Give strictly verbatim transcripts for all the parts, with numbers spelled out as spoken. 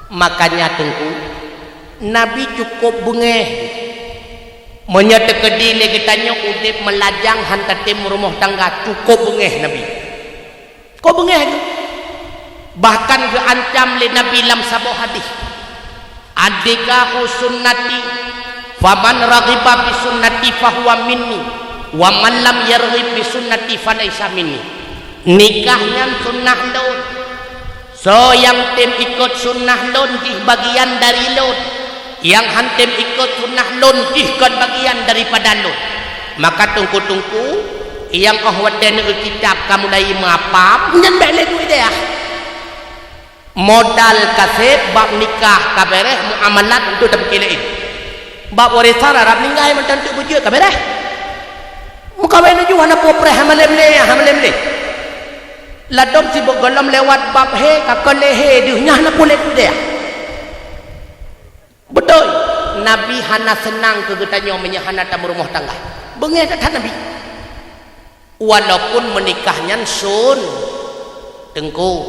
Makanya Teungku, Nabi cukup beungéh. Meunyoe teukeudi lé geutanyoe udeb meulajang han tatem rumoh tangga, cukup beungéh Nabi. Cukup beungéh geuh. Bahkan geuancam lé Nabi lam saboh hadis, "An-nikahu sunnati, faman raghiba bi sunnati fahuwa minni, wa man lam yarghib bi sunnati falaisa minni." Nikah nyan sunnah lôn. Soe nyang tem ikot sunnah lôn jih bagian dari lôn, nyang han tem ikot sunnah lôn jih kon bagian daripada lôn. Maka Teungku-teungku, nyang óh watée neueu kitab ka mulai mapam, nyan bék lé duek deh. Modal ka seb, bab nikah ka béréh, muamalat untuk tapike laén. Bab warésan rab ninggai mantong teuk beujeuet ka béréh. Meukawen laju hana peue preh, hana lé meuléh, hana lé meuléh. Ladom sibok gohlom lewat bab hé, ka kon lé hé deuh nyan hana peue lé peudeh. Beutôi, Nabi hana seunang keu geutanyoe meunyoe hana tameurumoh tangga. Beungéh that-that Nabi. Walaupun meunikah nyan sun, Teungku,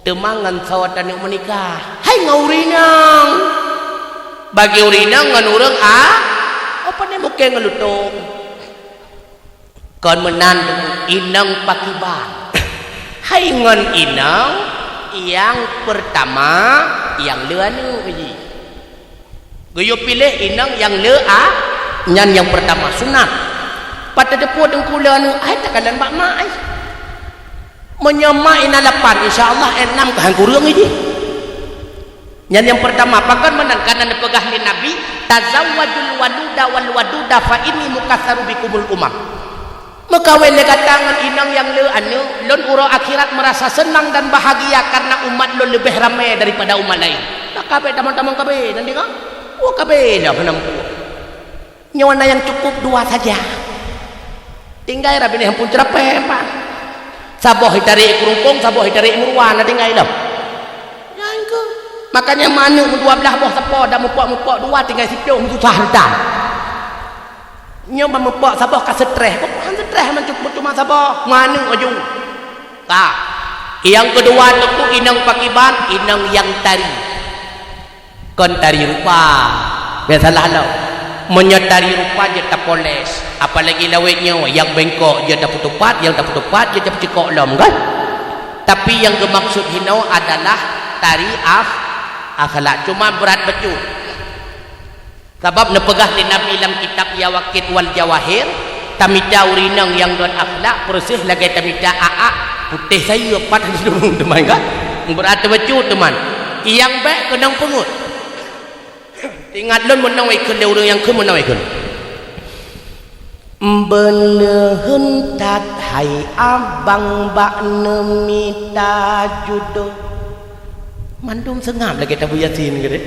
teuma ngon soe taneuk meunikah? Hai ngon ureueng inong. Bagi ureueng inong ngon ureueng a, apa ni mungkin ngelutong? Kon meunan, inong pakiban. Hai ngon inong nyang peurtama, nyang le aneuk jih. Geuyue piléh inong nyang le a, nyan nyang peurtama, sunat. Pat tateupeue Teungku le aneuk, hai takalon bak mak ai. Meunyoe mak ina lapan, insya Allah enam ka han kureueng jih. Nyan nyang peurtama, pakon meunan, kana neupeugah lé Nabi, "Tazawwajul waluda wal waduda fa inni mukatsaru bikumul umam." Meukawen lé gata ngon inong nyang le aneuk, lôn uroe akhirat meurasa seunang dan bahagia karena umat lôn leubeh ramé daripada umat laén. Ka kabeh tamong-tamong kabeh, nan deungoe? Oh, kabeh dah meunampu. Nyoe na nyang cukup dua saja. Tinggai ra binéh ampun ceurapée empat. Saboh itarek keurungkong, saboh itarek meuruwa, na tinggai lom. Nyan keuh. Makanya manuk dua belah boh sapo dan mupok-mupok dua tinggai siplôh, susah meutan. Nyoe ban mupok saboh ka seutreh. Bukan seutreh, man cukup cuma saboh. Manuk aju. Ka. Nyang keudua teungku inong pakiban, inong nyang tari. Kon tari rupa. Biasalah lom. Meunyoe tari rupa jeuet tapoles, apalagi lawét nyoe, nyang bengkok jeuet tapeutupat, nyang tapeutupat jeuet tapeucikok lom, kan? Tapi nyang geumaksud hinoe adalah tari akh-, akhlak. Cuma brat bacut. Sabab neupeugah lé Nabi lam kitab Yawaqit wal Jawahir, tamita ureueng inong nyang gét akhlak peureuséh lagée tamita aak putéh sayeuep pat teuma kan? Brat bacut teuma. Nyang bék keunong peungeut. Ingat lôn meunoe ikheun lé ureueng nyang kheun meunoe ikheun. Beuleuheun that hai abang bak neumita judoe. Mandum seungab lagée tabu Yasin geude.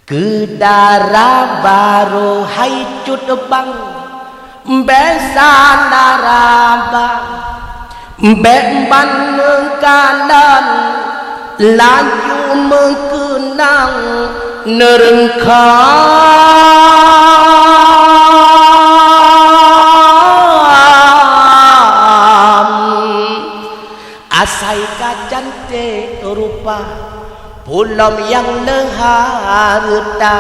Keu dara barô hai cut bang, bék salah raba, bék ban neukalon, laju meukeunong neureungkam. Asai ka canték rupa, pulom nyang le hareuta.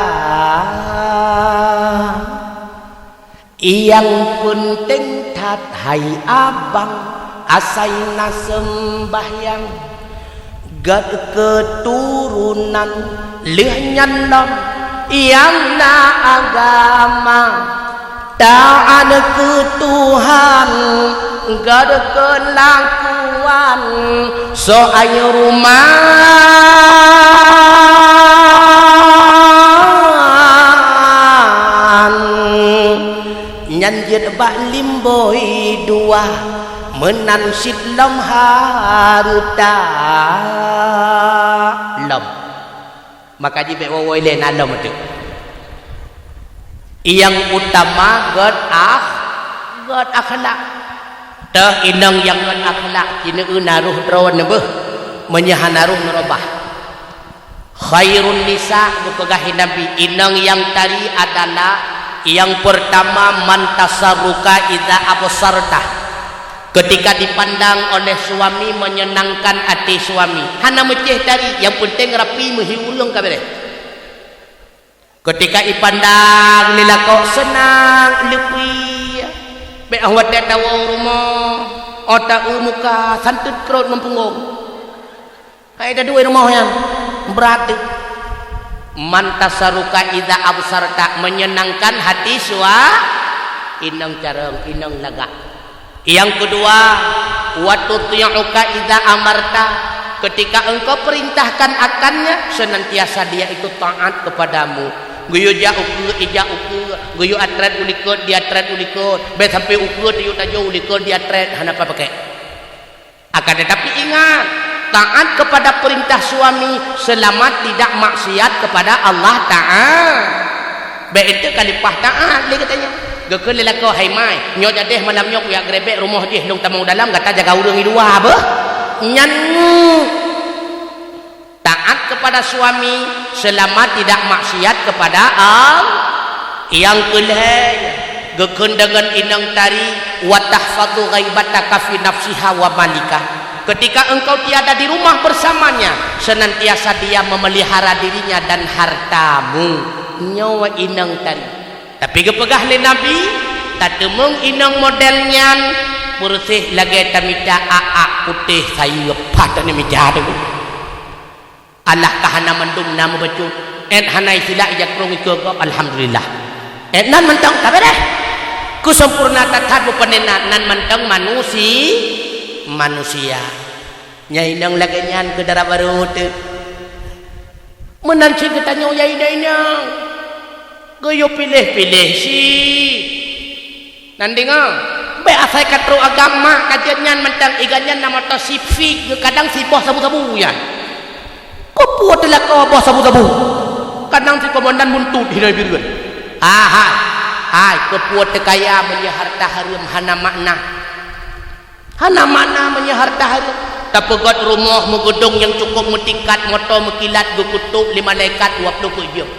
Nyang peunteng that hai abang, asai na seumbahyang, gét keuturonan lheueh nyan lom nyang na agama. Taát keu Tuhan, gét keulakuan soai ruman. Nyan jeuet bak limbôi dua, meunan cit lom hareuta lom. Maka jibék woe-woe ilée na lom teuk. Nyang utama gét akh-, gét akhlak. Teuh inong nyang gét akhlak, jineuk na roh droe neubeuh, meunyoe hana roh neurobah. Khairun nisa, geupeugah Nabi, inong nyang tari adalah nyang peurtama man tasarruka idza absarta. Ketika dipandang oleh suami menyenangkan hati suami. Hana meucéh tari, yang penting rapi meuhi ureuëng ka beres. Ketika ipandang lé lakoe seunang leupie. Bék 'oh watée tawoe rumoh, 'oh ta-eu muka, santet krot meupunggong. Hai taduek rumoh nyan, brat teuh. Man tasarruka idza absarta, menyenangkan hati sua-, inong carong, inong lagak. Yang kedua, wa tuti'uka idza amarta, ketika engkau perintahkan akannya, senantiasa dia itu taat kepadamu. Geuyue jak ukeue, ijak ukeue, geuyue atret ulikot, diatret ulikot, bék sampai ukeue tiyue tajok ulikot diatret, hana apa pakai. Akan tetapi ingat, taat kepada perintah suami selama tidak maksiat kepada Allah Ta'ala. Bék itu khalifah taat lé katanya. Geukheun lé lakoe, "Hai mai, nyoe jadeh malam nyoe kuyak grebek rumoh jih lôn tamong dalam, gata jaga ureuëng i luwa beuh." Nyan ngeuk. Taat kepada suami selama tidak maksiat kepada Allah. Yang keulhée, geukheun deungon inong tari, wa tahfazu ghaibataka fi nafsiha wa malika. Ketika engkau tiada di rumah bersamanya, senantiasa dia memelihara dirinya dan hartamu. Nyoe inong tari. Tapi geupeugah lé Nabi, tateumeung inong model nyan, peureuseh lagée tamita ak-ak putéh sayeuep, pat tanyoe mita teuh. Alah ka hana mandum na meubacut, ék hana isilak ija krong ikeue gob, alhamdulillah. Ék nan mantong ka beres. Keusempurna that-that beupanena nan mantong manusi-, manusia. Nyang inong lagée nyan keu dara barô teuh. Meunan cit geutanyoe ya inong-inong. Geuyue piléh-piléh cit. Nan deungoe, bék asai ka trok agam mak ka jeuet nyan mantong iga nyan na moto Civic geukadang siboh sabu-sabu nyan. Keupeue teulakau boh sabu-sabu? Kadang si komandan buntut hidai bireuen. Ahai, hai keupeue teukaya meunyoe harta hareuem hana makna. Hana makna meunyoe harta hareuem. Tapeugét rumoh meugeudong nyang cukup meutingkat, moto meukilat, geukutok lé malaikat dua ploh peuet jeuem.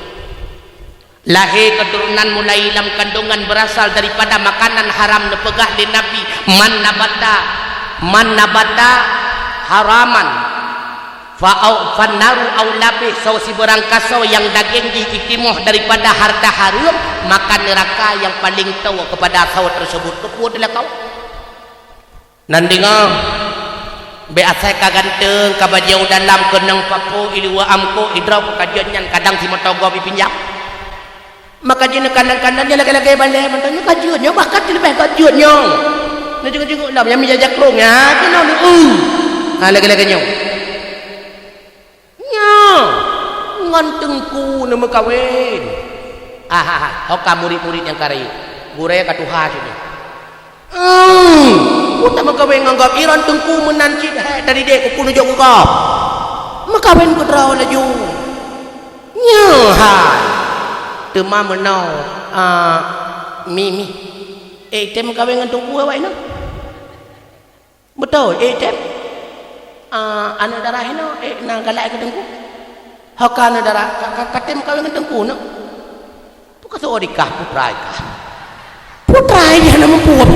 Lahé keuturonan mulai lam kandongan beurasal daripada makanan haram, neupeugah lé Nabi, "Man nabata, man nabata haraman, fa au, fannaru aula bih," soe sibeurang kasoe nyang dageng jih itimoh daripada harta hareuem, maka neuraka nyang paleng toe keupada soe teuseubut. Keupeue teulakau? Nan deungoe, bék asai ka ganteueng, ka bajée u dalam keunong papo, iluwa amko, idrob ka jeuet nyan kadang simoto gob ipinjam. Maka jih neukalon-kalon nyoe lagée-lagée balée mantong nyoe ka jeuet nyoe, bahkan leubeh ka jeuet nyoe. Neujeuet-jeuet lam nyang mija jakrong nyan keunoe leu. Ha lagée-lagée nyoe. Nyoe ngon teungku neumeukawen. Ahaha, ho ka murit-murit nyang ka rayeuk. Gurée ka tuha cit nyoe. Hmm, ku tameukawen ngon gob iron teungku meunan cit hai dari dek ku neujok keu gob. Meukawen keudroe laju. Nyoe hai. Teuma meunoe, ah, mi, mi. Eh, item meukawen ngon teungku awak inong. Beutôi, eh, tem. Ah, aneuk dara hinoe, eh, na galak keu teungku. Ho ka aneuk dara, ka, ka, ka tem kawin ngon teungku, nak. Pue ka soe dikah putra ikah. Putra ikah na muphom.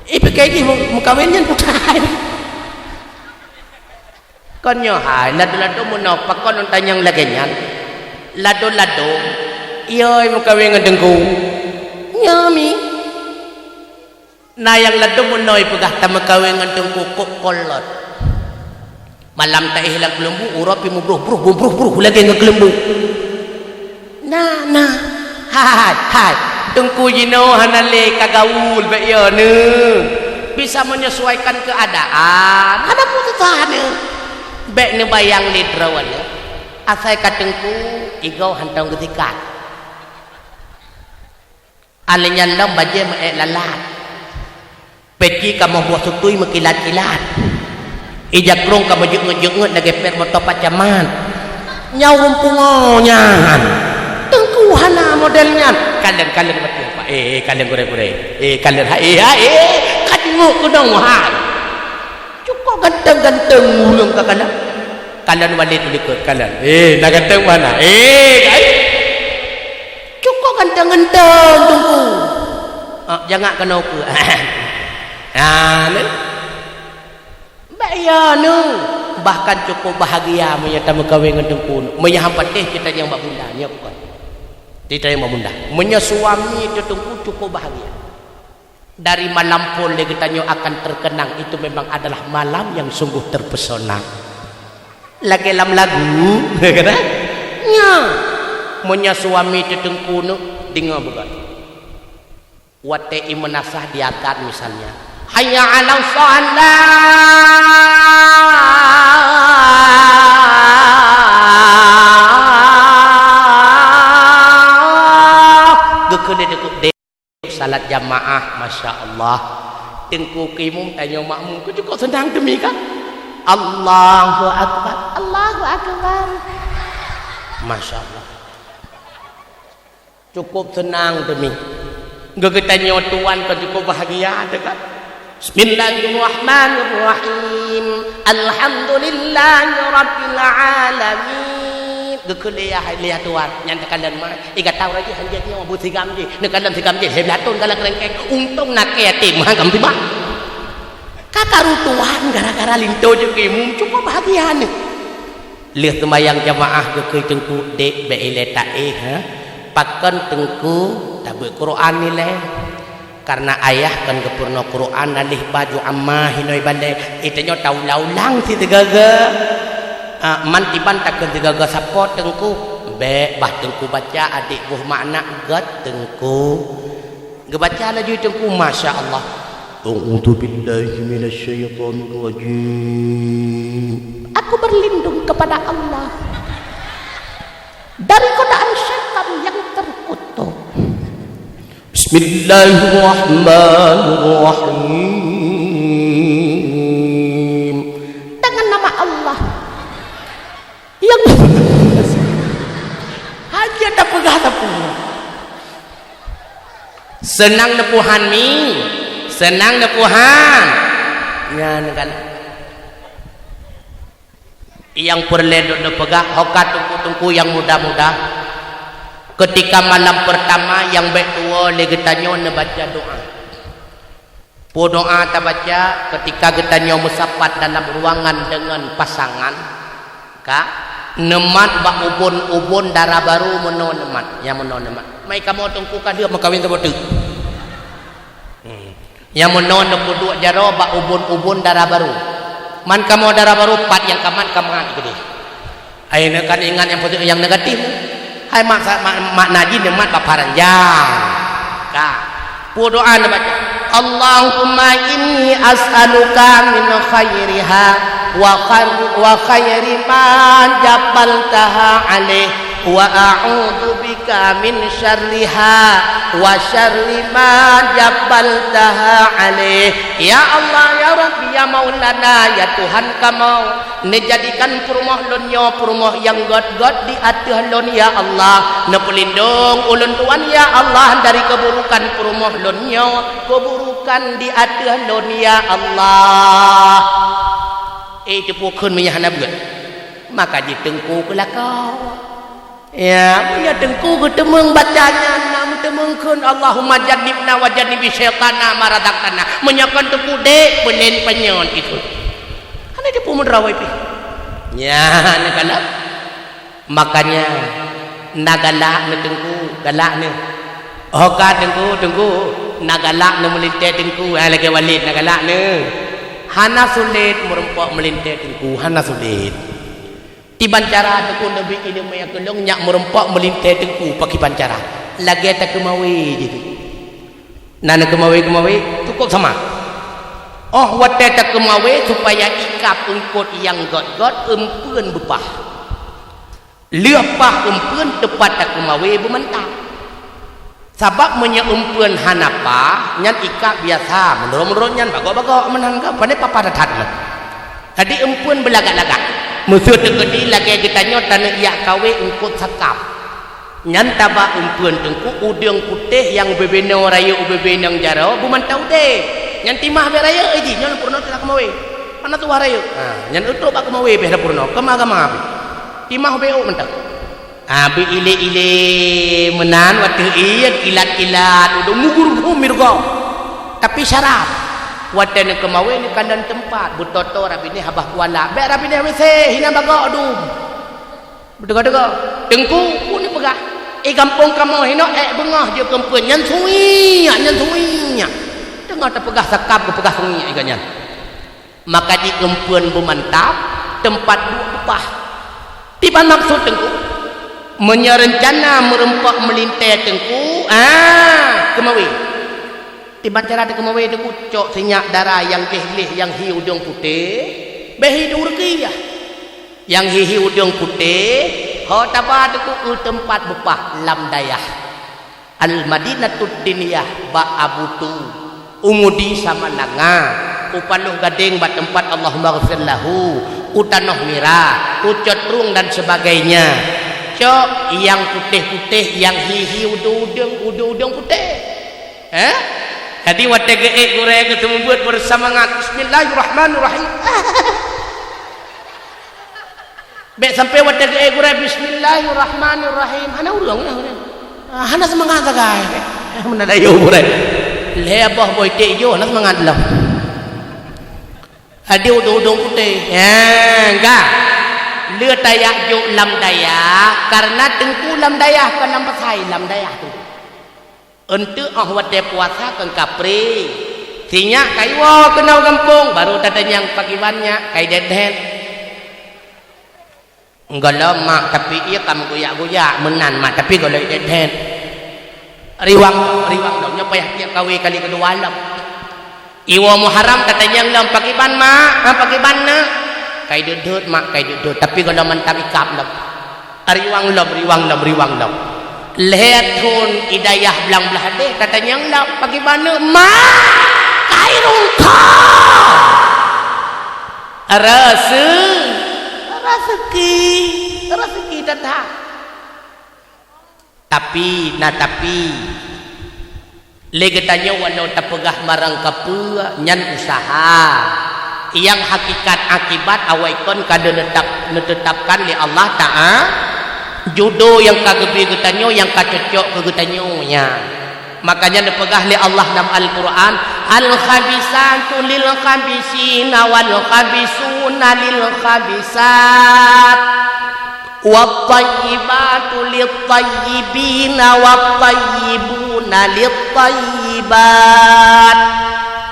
Eh, pike jih meukawen nyan putra. Kon nyoe hai, lado-lado meunoe pakon tanyong lagée nyan. Lado-lado, iyoi meukawen ngon teungku. Nyoe mi. Na nyang ladom meunoe peugah tameukawen ngon teungku kok kolot. Malam taéh lam keuleumbu, uroe pi meubruh-bruh, meubruh-bruh lagée ngon keuleumbu. Na, na. Hai, hai. Teungku jinoe hana lé ka gaul bék yo neu. Bisa menyesuaikan keadaan. Hana peue susah neu. Bék neubayang lé droe neu. Asai ka teungku, igoe hantong geusikat. Alèh nyan lom bajée meu-ék lalat. Peci kamoh boh sutui meukilat-kilat. Ija krong ka meujeuet-jeuet lagée pér moto pacamat. Nyaureueng pungo nyan. Teungku hana model nyan. Kalon, kalon batul, Pak. Eh, eh, kalon gurée-gurée. Eh, kalon ha, eh, ha, eh. Ka jingok keudong hai. Cukok ganteng-ganteng ureueng ka kalon. Kalon Walid likot, kalon. Eh, na ganteng mana? Eh, ai. Cukok ganteng-ganteng teungku. Ah, jangak keunoe ukeue. Ha, ni. Bèk ya, ni. Bahkan cukup bahagia meunyoe tameukawen ngon Teungku. Meunyoe han patéh, kita nyang bak bunda, nyoe bukan. Kita nyang bak bunda. Meunyoe suami teu Teungku cukup bahagia. Dari malam phôn lé geutanyoe akan terkenang, itu memang adalah malam yang sungguh terpesona. Lagèe lam lagu, kan? Nya. Meunyoe suami teu Teungku, deungö beugöt. Watèe imeun asah diazan misalnya, "Hayya 'alas shalah!" Geukheun lé Teungku, "Dek, salat jamaah, masya Allah." Teungku keu imum, tanyoe makmum, keu cukup seunang teumi kan? "Allahu Akbar, Allahu Akbar." Masya Allah. Cukup seunang teumi. Geutanyoe tuan ka cukup bahagia teuh kan? Bismillahirrahmanirrahim. Alhamdulillahirabbil alamin. Geukheun lé yah, lé yah tuan. Nyan teukalon mai. Iga tau raja hanjeuet nyoe beusigam jih. Neukalon sigam jih, lhèe blah thôn galak rengkeng. Untông na kèe até meuhan kam tiba. Ka karu tuan gara-gara linto jeuet keu imum, cukup bahagia neuh. Lheueh seumayang jamaah geukheun Teungku, "Dek, bèk ilèe taéh, ha? Pakon Teungku tabeuet Quran ilèe?" "Karena ayah kon geupeurunoe Quran aléh ba ju amma hinoe ibalèe." Eh, tanyoe taulang-ulang sit sigoe-goe. Ah, man tiban takheun sigoe-goe sapo Teungku. "Bèk, bah Teungku baca adek boh makna göt Teungku." Geubaca laju Teungku, masya Allah. "A'udzubillahi minasyaitonirrajim." Aku berlindung kepada Allah dari godaan setan yang terkutuk. Bismillahirrahmanirrahim. Dengan nama Allah yang hanya tak peugah sapeue. Seunang neupeuhan mi, seunang neupeuhan. Nyan kan. Nyang peureulèe lôn neupeugah, ho ka teungku-teungku nyang muda-muda, keutika malam peurtama nyang bèk tuwoe lé geutanyoe neubaca doa. Peue doa tabaca keutika geutanyoe meusapat dalam ruangan deungon pasangan? Ka, neumat bak ubon-ubon dara barô meunoe neumat, nyang meunoe neumat. Mai kamoe teungku ka lheueh meukawen saboh teuk. Hmm. Nyang meunoe neupeuduek jaroe bak ubon-ubon dara barô. Man kamoe dara barô, pat nyang ka mat ka mat keudeh. Ai neukan ingat nyang positif, nyang negatif. Hai mak-, mak-, makna jih neumat bak paranjang. Ka. Peue doa neubaca? Allahumma inni as'aluka min khairiha wa khair-, wa khairi ma jabbaltaha alaih, wa a'udzu bika min syarriha wa syarri ma jabbaltaha alaih. Ya Allah, ya Rabbi, ya Maulana, ya Tuhan kamoe, neujadikan peurumoh lôn nyoe peurumoh nyang göt-göt di ateueh lôn, ya Allah. Neupeulindong ulôn tuan, ya Allah, dari keuburukan peurumoh lôn nyoe, keuburukan di ateueh lôn, ya Allah. Eh, teupeu kheun meunyo hana beuet. Maka jiteungku keulakau. Ya, meunyo teungku geuteumeung baca nyan, na meuteumeung kheun, "Allahumma jannibna wa jannibi syaitana ma razaqtana." Meunyo kon teungku dek, peulen panyöt itu. Hana jipeumeudrawai pih. Nyan kana. Makanya, na galak neuh teungku, galak neuh. Oh ka teungku, teungku, na galak neuh meulintèe teungku, hai lagèe Walid na galak neuh. Hana sulet meureumpok meulintèe teungku, hana sulet. Kiban cara teungku neubi ileumèe keu lôn nyak meureumpok meulintèe teungku pakiban cara. Lagèe takeumawe jih. Na neukeumawe-keumawe, cukôp sama. Oh watèe takeumawe supaya ikab eungkôt nyang gôt-gôt eumpeuen beupah. Lheueh pah eumpeuen teupat takeumawe beumantang. Sabab meunyoe eumpeuen hana pah, nyan ikab biasa, meunurot-meunurot nyan bagok-bagok meunan ka, pane papa that-that meuh. Jadi eumpeuen beulagak-lagak. Meuseu teukeudi lagèe geutanyoe taneuk jak kawé eungkôt sakab. Nyan taba eumpeuen teungku udeueng putéh nyang beubinoe rayeuk beubinong jaroe beumantong udeb. Nyan timah bèk rayeuk jih, nyoe peurunoe teuka keumawé. Hana tuwah rayeuk. Ha, nyan eutôb bak keumawé bèk peurunoe. Keuma-keuma pih. Timah bèk ôk mantong. Ha, beuilé-ilé meunan watèe ié kilat-kilat udeueng mugur-mugur mirgoe. Tapi syarat. Watée neukeumawé neukalon teumpat, beutoe-toe rabinéh habah kuala. Bék rabinéh W C, hinan bagok dum. Beuteuga-teuga. Teungku, peue neupeugah? Eh, gampông kamoe hinoe ék beungoh jeuet keu eumpeuen. Nyan suiek, nyan suiek. Teungoh tapeugah sakab geupeugah suiek geuh nyan. Maka di eumpeuen beumantap, teumpat duek beupah. Tiban maksud teungku, meunyoe reuncana meurumpok meulintée teungku, ah, keumawé. Tiban cara teukeumawé teungku, cok sinyak dara nyang gleh-gleh nyang hi udeueng putéh, béh hi dum rukiah. Nyang hi-hi udeueng putéh, ho taba teungku u teumpat beupah lam dayah. Al-Madinatud Diniyah bak Abu Tu, u Mudi Samalanga, u Paloh Gadeng bak teumpat Allahummaghfir lahu, u Tanoh Mirah, u Cot Rhueng dan sebagainya. Cok nyang putéh-putéh, nyang hi-hi udeueng-udeueng, udeueng-udeueng putéh. Eh? Jadi watée geuék gurée geuseumeubeuet beureusamangat, "Bismillahirrahmanirrahim." Bék sampoe watée geuék gurée, "Bismillahirrahmanirrahim." Hana ureuëng lah. Ah, hana seumangat sagai. Eh, meunan dah yôh gurée. Lhée boh boh iték jôh, hana seumangat lom. Adi udeueng-udeueng putéh. Ya, enggak. Le tajak jok lam dayah, karena teungku lam dayah, kon lam pasai, lam dayah tu. Eunteuk óh watée puasa kon kapré. Sinyak kai woe keunoe gampông, barô tatanyong pakiban nyak, kai dét-dét. Gohlom mak, tapi ié ka meuguyak-guyak, meunan mak, tapi gohlom dét-dét. Riwang, riwang lom, nyoe payah tiep kawé kali keudua lom. Iwoe Muharram tatanyong lom, pakiban mak, ha, pakiban nak. Kai deuet-deuet mak, kai deuet-deuet, tapi gohlom mantap ikab lom. Riwang lom, riwang lom, riwang lom. Lhée thon i dayah blang blaih deh, tatanyong lom, pakiban nak, mak, kai rungkang. Raseu-, raseuki, raseuki that-that. Tapi, na tapi, lé geutanyoe walau tapeugah marang kapeue nyan useuha. Nyang hakikat akibat awai kon ka neuteutap-, neuteutapkan lé Allah Ta'a-, judo nyang ka geubri geutanyoe nyang ka cocok keu geutanyoe nyan. Makanya neupeugah lé Allah lam Al-Quran, "Al-khabisatu lil-khabisina wal-khabisuna lil-khabisat, wat-thayyibatu lit-thayyibina wat-thayyibuna lit-thayyibat."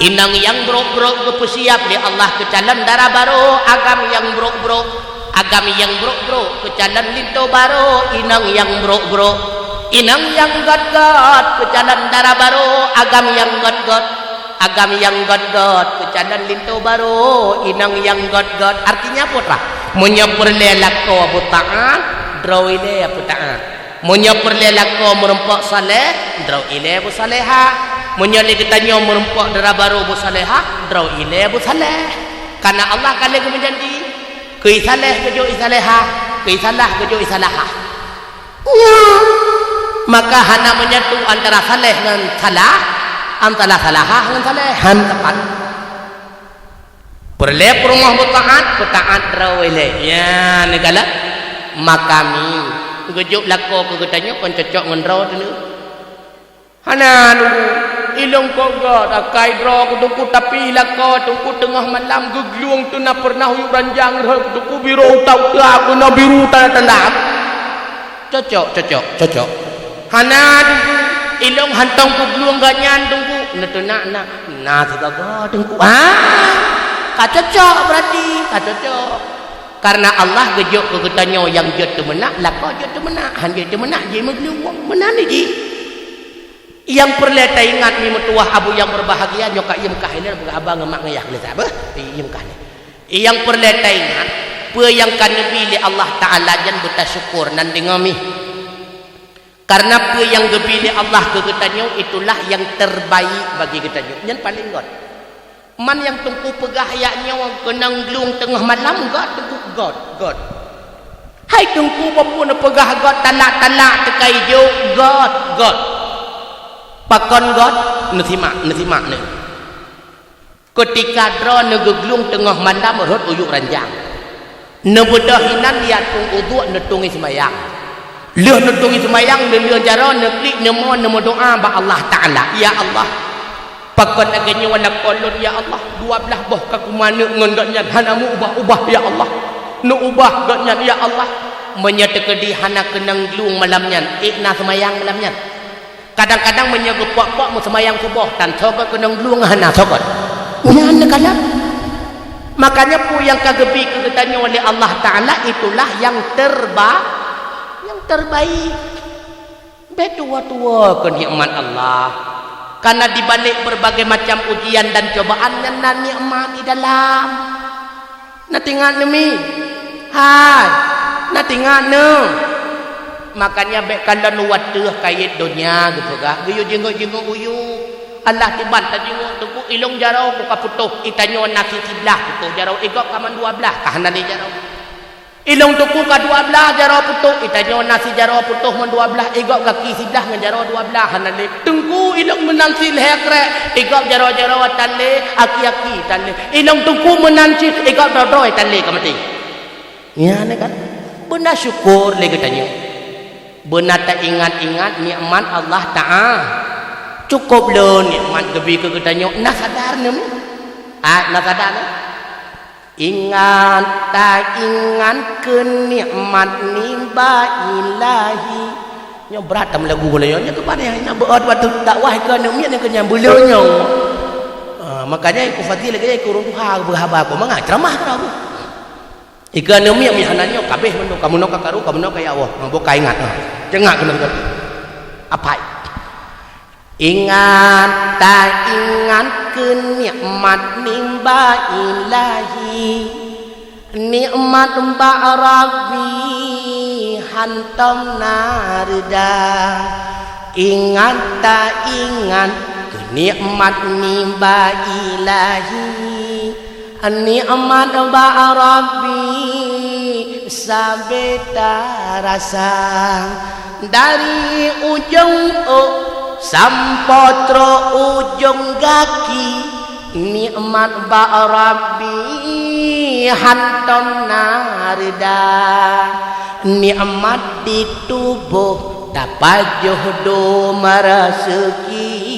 Inong nyang brok-brok geupeusiab lé Allah keu calon dara barô, agam nyang brok-brok. Agam nyang brok-brok keu calon linto barô, inong nyang brok-brok. Inong nyang gét-gét keu calon dara barô, agam nyang gét-gét. Agam nyang gét-gét keu calon linto barô, inong nyang gét-gét. Artinya peue teuh? Meunyoe peureulée lakoe beutaát, droe ilée beutaát. Meunyoe peureulée lakoe meurumpok saleh, droe ilée beusalehah. Meunyoe lé geutanyoe meurumpok dara barô beusalehah, droe ilée beusaleh. Karena Allah ka lheueh geumeujanji. Keu i saleh geujok i salehah, keu i salah geujok i salahah. Nyoe. Maka hana meunyeutôh antara saleh ngon salah, antara salahah ngon saleh, han tepat. Peureulée peurumoh beutaát, beutaát droe ilée. Ya, neugalak. Makami. Geujok lakoe keu geutanyoe kon cocok ngon droe teuh. Hana, Teungku. Ilong kok gét, akai droe keu Teungku, tapi lakoe Teungku teungoh malam geuglueng teuh na peureunah uyuek ranjang rhot keu Teungku, biro uta-uta keu na biru tanda-tanda. Cocok, cocok, cocok. Hana, Teungku. Ilong hantom geuglueng gét nyan, Teungku. Neuteunak na, na sigaga, Teungku. Ah, ka cocok berarti, ka cocok. Karena Allah geujok keu geutanyoe nyang jeuet teumeunak, lakoe jeuet teumeunak, han jeuet teumeunak, jeuet meuglueng. Meunan jih. Nyang peureulée taingat, mi meutuwah abu nyang beubahgia, nyoe ka ié meukah ilée, peugah haba ngon mak ngon yah, boleh tak, beuh? Ié meukah ilée. Nyang peureulée taingat, peue nyang ka neubi lé Allah Taala nyan beutasyukur, nan deungoe mi. Karena peue nyang geubi lé Allah keu geutanyoe, itulah yang terbaik bagi geutanyoe. Nyan paleng gét. Man nyang Teungku peugah yak nyoe keunong glung teungoh malam, gét Teungku, gét, gét. Hai Teungku, peue neupeugah gét, talak-talak teuka ijok, gét, gét. Pakon gét? Neusimak, neusimak neuh. Keutika droeneuh geuglung teungoh malam rhot uyuek ranjang. Neubeudôh inan, neujak tueng uduk, neutueng seumayang. Lheueh neutueng seumayang, neulheueh jaroe, neuklik, neumoe, neumeudoá bak Allah Taala, "Ya Allah, Pakon lagée nyoe lakoe lôn, ya Allah, dua blaih boh ka kumaneuk ngon gobnyan hana meu-ubah-ubah, ya Allah. Neuubah gobnyan, ya Allah. Meunyoe teukeudi hana keunong glung malam nyan, ék na seumayang malam nyan. Kadang-kadang meunyoe geupok-pok meuseumayang suboh, tan soe keunong glung hana soe. Nyan neukalon. Makanya peue nyang ka geubi keu geutanyoe lé Allah Taala, itulah yang terba-, yang terbaik. Bék tuwo-tuwo keu nikmat Allah. Karena di balik berbagai macam ujian dan cobaan nyan na nikmat di dalam. Na teuingat neumi? Hai, na teuingat neu? Makanya bék kalon wateuh kayém donya geupeugah, geuyue jingok-jingok uyu. Allah tiban tajingok teungku, ilong jaroe ku ka putôh, itanyoe na siblaih putôh jaroe, igob ka man dua blaih, ka hana lé jaroe. Ilong teungku ka dua blaih jaroe putôh, itanyoe na sijaroe putôh man dua blaih, igob gaki siblaih ngon jaroe dua blaih hana lé. Teungku ilong meunan silhée krek, igob jaroe-jaroe tan lé, aki-aki tan lé. Ilong teungku meunan cit, igob droe-droe tan lé ka maté. Nyan kan? Beuna syukur lé geutanyoe. Beuna taingat-ingat nikmat Allah Taala. Cukup lé nikmat geubi keu geutanyoe, na sadar neu? Ah, na sadar neu? Ingat, taingat keu nikmat nibak Ilahi. Nyoe brat tam lagu nyoe, nyoe keupada nyang beuôt watée dakwah keu aneuk miet nyang keu nyang buleuen nyoe. Ah, makanya ikeu fadil lagée ikeu ureuëng tuha beuhaba keu mangat ceramah keu aku. Ikeu aneuk miet meuhana nyoe kabeh mandum kamoe nyoe ka karu, kamoe nyoe ka ya Allah. Mabuk ka ingat. Cengak keunan kaki. Apai. Ingat, taingat keu nikmat nibak Ilahi. Nikmat bak Rabbi hantom na reuda. Ingat, taingat keu nikmat nibak Ilahi. Nikmat bak Rabbi sabe tarasa, dari ujong ôk sampoe trok ujong gaki. Nikmat bak Rabbi hantom na reuda. Nikmat di tuboh tapajoh dum raseuki.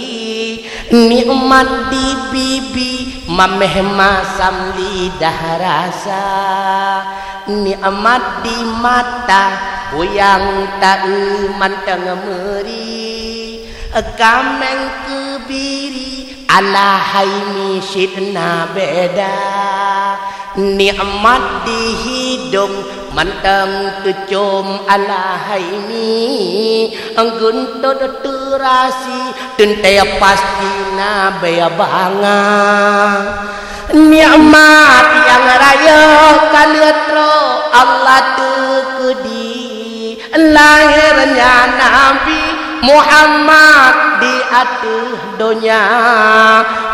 Nikmat di bibi mameh masam lidah rasa. Nikmat di mata kuyang taeu mantong meuri. Kaméng keubiri alahai misit na beda. Nikmat di hidong mantong teucom alahai mi. Geuntot teurasi teuntée pasti na bea banga. Nikmat nyang rayeuk ka lheueh trok Allah teukeudi. Lahirnya Nabi Muhammad di ateueh donya,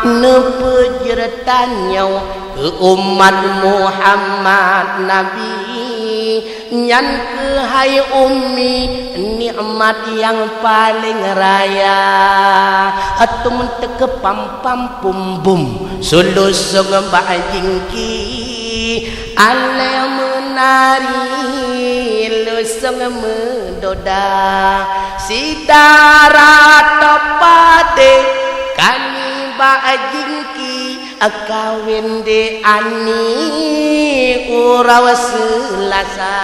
neupeujeuet tanyoe keu umat Muhammad Nabi. Nyan keuhai ummi nikmat nyang paleng raya. Atum teukeupam-pam pum bum, suluh song bak jingki. Alée meunari lusong meudoda, sidara teupadé kami bak jingki, kawen di ani uroe Seulasa.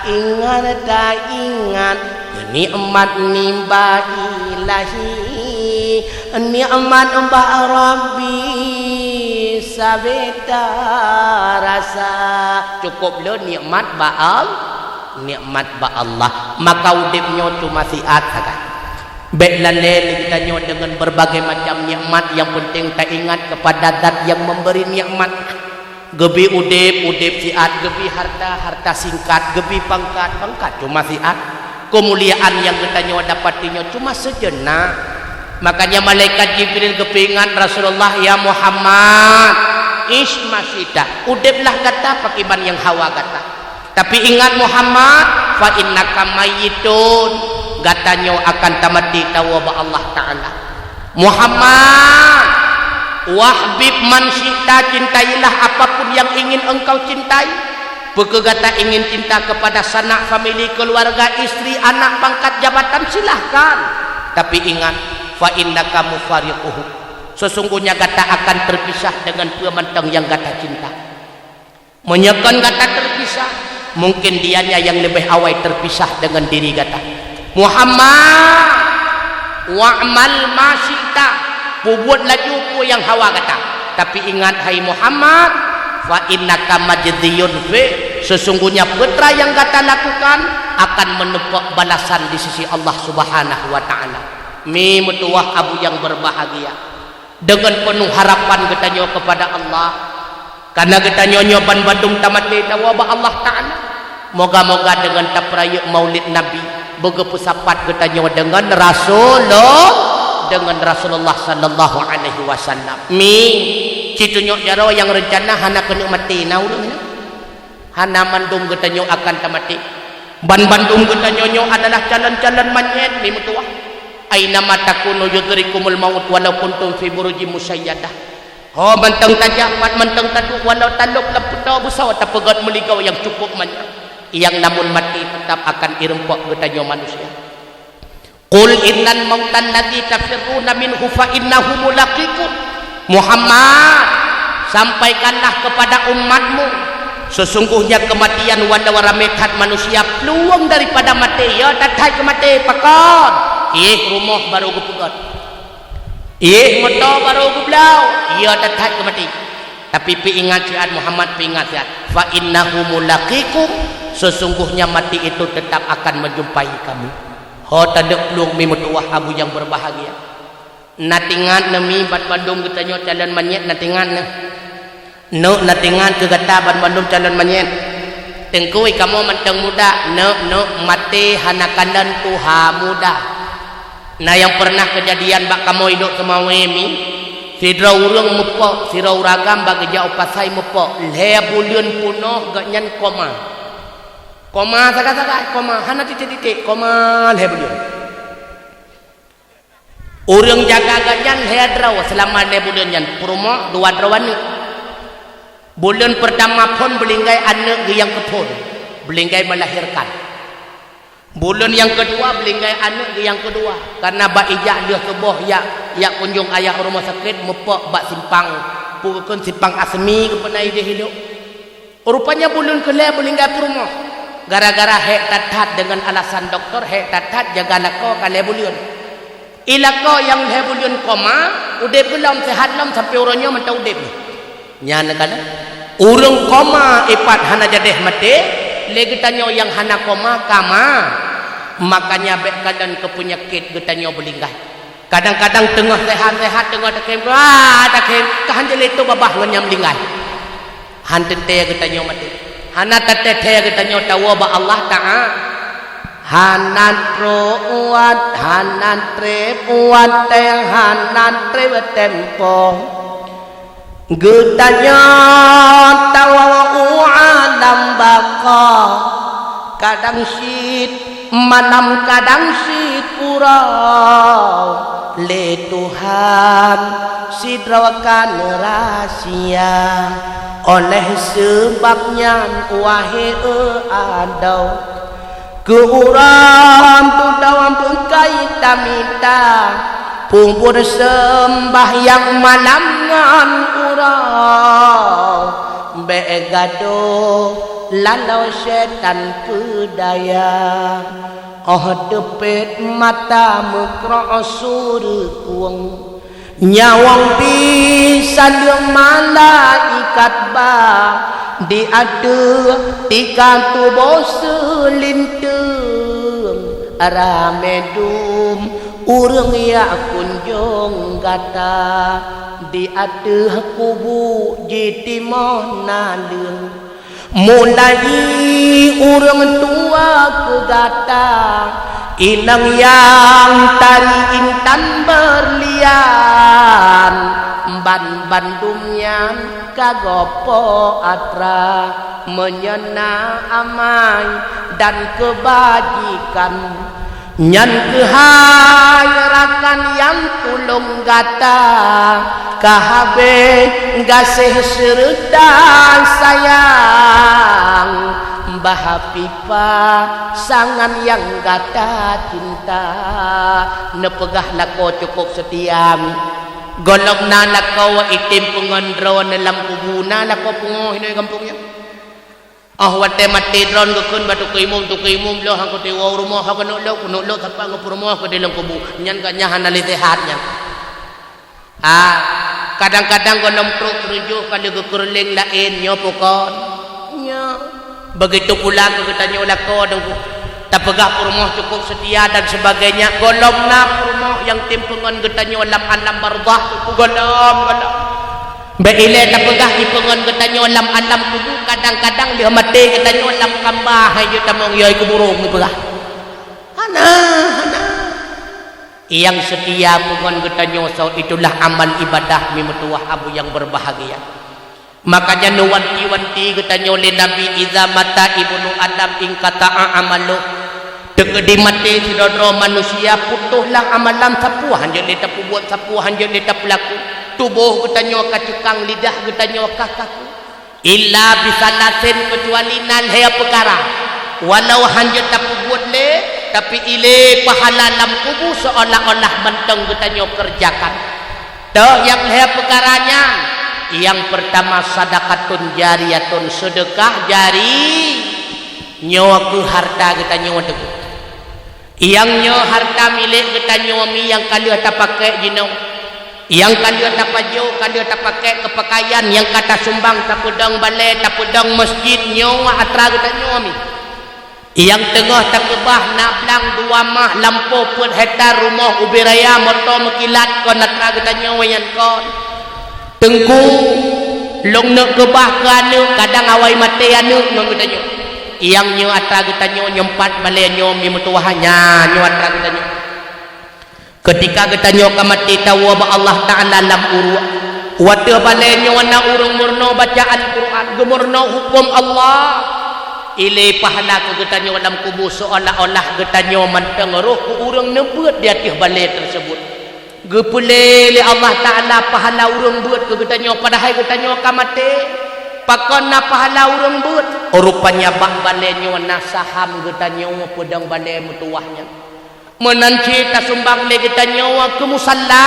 Ingat taingat nikmat nibak Ilahi, nikmat bak Rabbi sabe tarasa. Cukup lé nikmat bak Al-, nikmat bak Allah. Maka udeb nyoe cuma siat sagai. Bék lalée lé geutanyoe deungon berbagai macam nikmat, yang penting taingat kepada Zat yang memberi nikmat. Geubi udeb, udeb siat, geubi harta, harta singkat, geubi pangkat, pangkat cuma siat. Keumuliaan nyang geutanyoe dapati nyoe cuma seujeunak. Makanya malaikat Jibril geupeuingat Rasulullah, "Ya Muhammad, ish ma syi'ta, udeblah gata pakiban nyang hawa gata. Tapi ingat Muhammad, fa innaka mayyitun, gata nyoe akan tamati tawoe bak Allah Taala." Muhammad, "Wahbib man syi'ta, cintailah apapun yang ingin engkau cintai. Peue keu gata ingin cinta kepada sanak, famili, keluarga, istri, anak, pangkat, jabatan, silahkan. Tapi ingat, fa innaka mufariquhu, Sesungguhnya gata akan terpisah dengan peue mantong nyang gata cinta. Meunyoe kon gata terpisah, mungkin dia nyan nyang leubeh awai terpisah dengan diri gata. Muhammad, wa'mal ma syi'ta, peubuet laju peue nyang hawa gata. Tapi ingat, hai Muhammad, fa innaka majziyun fi, sesungguhnya peue nyang gata lakukan akan menumpok balasan di sisi Allah Subhanahu wa Ta'ala. Mi meutuwah abu nyang berbahagia, dengan penuh harapan geutanyoe kepada Allah. Karena geutanyoe nyoe banbandum tamaté tawoe bak Allah Ta'ala. Moga-moga dengan tapeurayeuk Maulid Nabi, beugeupeusapat geutanyoe dengan Rasulullah, dengan Rasulullah sallallahu alaihi wasallam. Mi, cit tunyok jaroe nyang reuncana hana keuneuk maté na ureuëng nyan. Hana mandum geutanyoe akan tamaté. Banbandum geutanyoe nyoe adalah calon-calon manyét, mi meutuwah. Aina ma takunu yudrikumul maut walau kuntum fi burujim musyayyadah. Ho mantong tajak, pat mantong taduek, walau talop lam peutoe beusoe tapeugét meuligoe nyang cukup manyang, nyang namun maté teutap akan ireumpok geutanyoe manusia. Qul innal mautal ladzi tafirruna minhu fa innahu mulaqikum. Muhammad, sampaikanlah kepada umatmu, sesungguhnya kematian walau ramé that manusia plueng daripada maté, ya that-that keu maté. Pakon? Iéh rumoh barô geupeugét. Iéh moto barô geubloe, ya that-that keu maté. Tapi peuingat siat Muhammad, peuingat siat. Fa innahu mulaqikum, sesungguhnya mati itu tetap akan menjumpai kamu. Ho tadeuek plueng mi meutuwah abu nyang berbahagia. Na teuingat neuh mi banbandum geutanyoe calon manyét, na teuingat neuh. Neuk na teuingat keu gata banbandum calon manyét. Teungku, kamoe mantong muda, neuk, neuk maté hana kalon tuha muda. Na nyang peureunah keujadian bak kamoe i Lhokseumawe mi, sidroe ureuëng meupok, sidroe ureuëng agam bak geujak u pasai meupok, lhée buleuen peunoh gobnyan koma. Koma sagai-sagai, koma, hana titék-titék, koma lhée buleuen. Ureuëng jaga gobnyan lhée droe seulama lhée buleuen nyan, peurumoh dua droe aneuëk. Buleuen peurtama phon beulinggai aneuëk geuh nyang keuphon, beulinggai melahirkan. Buleuen nyang keudua beulinggai aneuëk geuh nyang keudua, kareuna bak ijak lheueh suboh jak, jak kunjong ayah u rumoh sakét meupok bak simpang, peue geukheun simpang Asmi geupeuna idéh ilok. Rupanya buleuen keulhée beulinggai peurumoh. Gara-gara hék that-that deungon alasan dokto, hék that-that jaga lakoe ka lhée buleuen. I lakoe nyang lhée buleuen koma, udeb geuh lom, seuhat lom sampoe uroe nyoe mantong udeb. Nyan kana ureuëng koma ipat hana jadéh maté, lé geutanyoe nyang hana koma ka ma. Makanya bék kalon keu peunyakét geutanyoe beulinggai. Kadang-kadang teungoh seuhat-seuhat, teungoh takhém, wah, takhém, ka han jeuet lé tôp babah ngon nyang meulinggai. Han teuntée geutanyoe maté. Hana tateuntée geutanyoe tawoe bak Allah Taala. Hana trok uat, hana treb uat, hana treb tempo. Geutanyoe tawoe u alam baqa, kadang cit malam, kadang cit uroe. Lé Tuhan sidroe ka neurasia, oleh seubab nyan, wahé adoe, keu uroe tudoe beukai tamita, peubuet seumbahyang malam ngon uroe, bék gadôh laloe syetan peudaya. Óh teupet mata meukrok sureukueng, nyawöng pih saleuem malaikat ba, di ateueh tika tuboh seulinteung. Ramé dum ureuëng jak kunjong gata, di ateueh kubu jitimoh naleueng. Mulai ureuëng tuha keu gata, inong nyang tari intan beurlian, banbandum nyan ka gopo atra, meunyoe na amai dan keubajikan. Nyan keuhai rakan nyang tulông gata, ka habéh gaséh seureuta sayang, bah pipa sangan nyang gata cinta. Neupeugah lakoe cukôp seutia. Gohlom na lakoe item peungon droeneuh lam kubu, na lakoe pungoh inoe gampông nyoe. Oh watée maté droeneuh geukheun bak tukeue imum, tukeue imum lôn han kuteue woe u rumoh, ho keuneuk lôn, keuneuk lôn sapat ngon peurumoh keudeh lam kubu. Nyan gobnyan hana lé seuhat nyan. Ah, kadang-kadang gohlom trok teureujôh ka lheueh geukeureuléng laén nyoe pukon. Nyoe. Begitu pula keu geutanyoe lakoe deungon tapeugah peurumoh cukup seutia dan sebagainya, gohlom na peurumoh nyang tem peungon geutanyoe lam alam barzakh, gohlom, gohlom. Bék ilée tapeugah ipeungon geutanyoe lam alam kubu, kadang-kadang lheueh maté geutanyoe lam kamba, hai jeuet tamong yai keuburong ipeugah. Hana, hana. Nyang seutia peungon geutanyoe soe, itulah amal ibadah mi meutuwah abu nyang beurbahagia. Makanya neuwanti-wanti geutanyoe lé Nabi, "Iza mata ibnu Adam inqata'a amaluh." Teukeudi maté sidroe-droe manusia, putôhlah amalan sapeue hanjeuet lé tapeubuet, sapeue hanjeuet lé tapeulaku. Tuboh geutanyoe ka ceukang, lidah geutanyoe ka kaku. Illa bisalasin, keucuali na lhée peukara. Walau hanjeuet tapeubuet lé, tapi ilée pahala lam kubu seolah-olah mantong geutanyoe keureujakan. Toh nyang lhée peukara nyan? Nyang peurtama sadaqatun jariyatun, seudeukah jari, nyoe keuh hareuta geutanyoe teuh. Nyang nyoe hareuta milék geutanyoe mi nyang ka lheueh tapakék jinoe. Nyang ka lheueh tapajoh, ka lheueh tapakék keu peukayan, nyang ka tasumbang, tapeudong balée, tapeudong meuseujid, nyoe atra geutanyoe mi. Nyang teungoh takeubah na blang dua mah, lampôh peuet hektar, rumoh ubé raya, moto meukilat, kon atra geutanyoe nyan kon. Teungku, lôn neuk keubah keu aneuk, kadang awai maté aneuk ngon geutanyoe. Nyang nyoe atra geutanyoe, nyoe pat balée nyoe mi meutuwah nyan, nyoe atra geutanyoe. Keutika geutanyoe ka maté tawoe bak Allah Taala lam uruek, watée balée nyoe na ureuëng meurunoe baca Al-Quran, geumeurunoe huköm Allah, ilée pahala keu geutanyoe lam kubu seolah-olah geutanyoe mantong roh keu ureuëng neubeuet di ateueh balée teuseubut. Geupeulée lé Allah Taala pahala ureuëng beuet keu geutanyoe, padahai geutanyoe ka maté. Pakon na pahala ureuëng beuet? Rupanya bak balée nyoe na saham geutanyoe peudong balée meutuwah nyan. Meunan cit tasumbang lé geutanyoe keu musalla.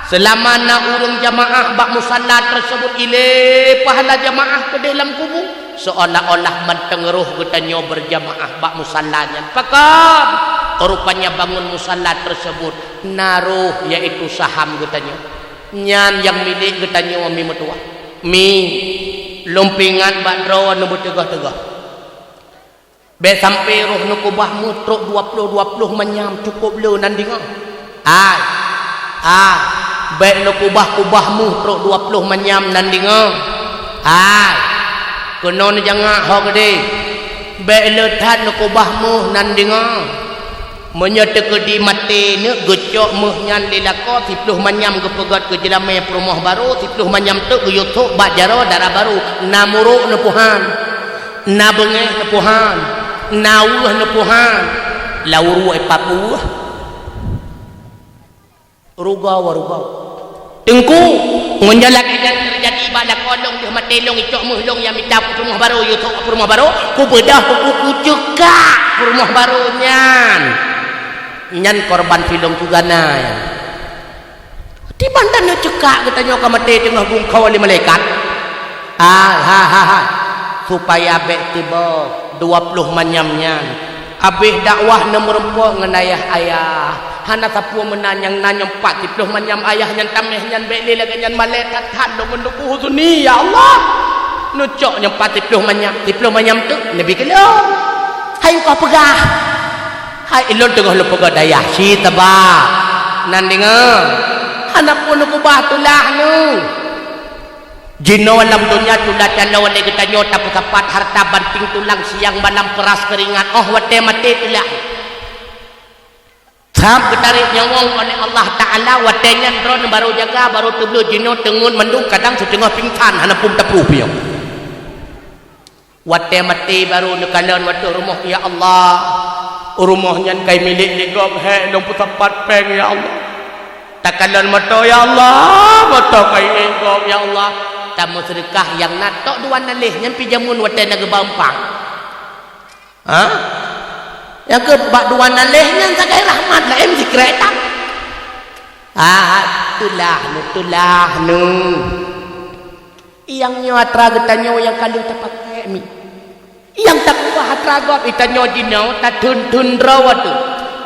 Seulama na ureuëng jamaah bak musalla teuseubut, ilée pahala jamaah keudeh lam kubu, seolah-olah mantong roh geutanyoe beurjamaah bak musalla nyan. Pakon? Rupanya bangon musalla teuseubut na roh, yaitu saham geutanyoe. Nyan nyang milék geutanyoe mi meutuwah. Mi, lôn peuingat bak droeneuh beuteugoh-teugoh. Bék sampoe roh neukeubah meuh trok dua ploh, dua ploh manyam, cukôp le nan deungoe. Hai, hai, bék neukeubah-keubah meuh trok dua ploh manyam nan deungoe. Hai, keunoe neujangak ho keudeh. Bék le that neukeubah meuh nan deungoe. Meunyoe teukeudi maté neuk geucok meuh nyan lé lakoe, siploh manyam geupeugét keu jeulamé peurumoh barô, siploh manyam teuk geuyue sôk bak jaroe dara barô, na murok neupeuhan, na beungéh neupeuhan, na weueh neupeuhan, lau ruek papuweueh. Rugoe, rugoe. Teungku, meunyoe lagée nyan teujadi bak lakoe lôn, lheueh maté lôn, icok meuh lôn nyang mita peurumoh barô, yue sôk peurumoh barô, kubeudôh kuku kuceukak peurumoh barô nyan. Nyan korban filem Suzana nyan. Tiban taneuceukak geutanyoe ka maté teungoh geumeukawen lé malaikat. Hai, hai, hai, hai. Supaya bék tiboh dua ploh manyam nyan. Abéh dakwah neumeureumpok ngon ayah-ayah. Hana sapeue meunan nyang na nyoe pat siploh manyam ayah nyan taméh nyan bék lé lagée nyan malée that-that lôn ngon Teungku Husni, ya Allah. Neucok nyoe pat siploh manyam, siploh manyam teuk neubi keu lôn. Hai ukoe peugah. Hai ilôn teungoh lôn peugah dayah, si teuba. Nan deungoe. Hana peue neukeubah tulah neuh. Jinoe lam donya tula caloe lé geutanyoe tapeusapat hareuta banting tulang siang malam peuras keuringat, óh watée maté teulah. Sab geutarek nyawöng oleh Allah Taala, watée nyan droeneuh barô jaga, barô teubleuet jinoe teungeut mandum kadang siteungoh pingsan hana pun tapruh piôh. Watée maté barô neukalon watée rumoh, ya Allah, rumoh nyan kai milék lé gob, hék lôn peusapat péng, ya Allah. Takalon moto, ya Allah, moto kai milék gob, ya Allah. Tameuseudeukah nyang na tok dua naleh nyan pi jameun watée na geuba umpang. Ha? Nyang keu bak dua naleh nyan sagai rahmat laén sikrek tan. Ah, teulah nu, teulah nu. Nyang nyoe atra geutanyoe nyang ka lheueh tapakai mi. Nyang takeubah atra gob, geutanyoe jinoe tatheun-theun droe teuh.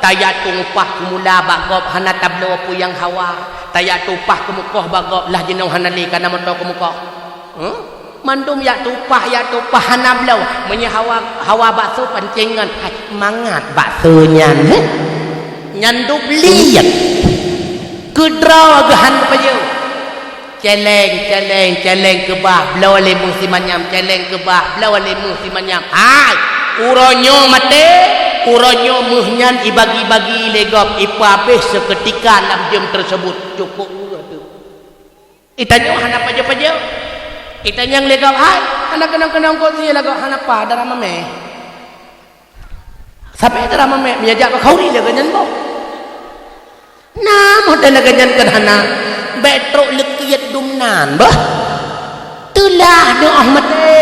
Tajak tueng upah keumula bak gob, hana tabloe peue nyang hawa. Tajak tueng upah keumukoh bak gob, lah jinoe hana lé, ka na moto keumukoh. Huh? Mandum jak tueng upah, jak tueng upah hana bloe. Meunyoe hawa, hawa bakso pancéng ngon, hai, mangat bakso nyan, heh. Nyan dup liet. Keudroe geuh han geupajoh. Celeng, celeng, celeng keubah, bloe lé meuh simanyam, celeng keubah, bloe lé meuh simanyam. Hai, uroe nyoe maté, uroe nyoe meuh nyan ibagi-bagi lé gob, ipeuhabéh seukeutika lam jeuem teuseubut. Cukôp uroe teuh. Geutanyoe hana pajoh-pajoh. Geutanyoe lé gob, hai, hana keunong-keunong kursi lé gob, hana pa, dara mamèh. Sabe dara mamèh, meunyo jak bak khauri lagèe nyan boh. Na model lagèe nyan kan hana, bèk trok leukiet dum nan boh. Teulah nyoe 'oh maté.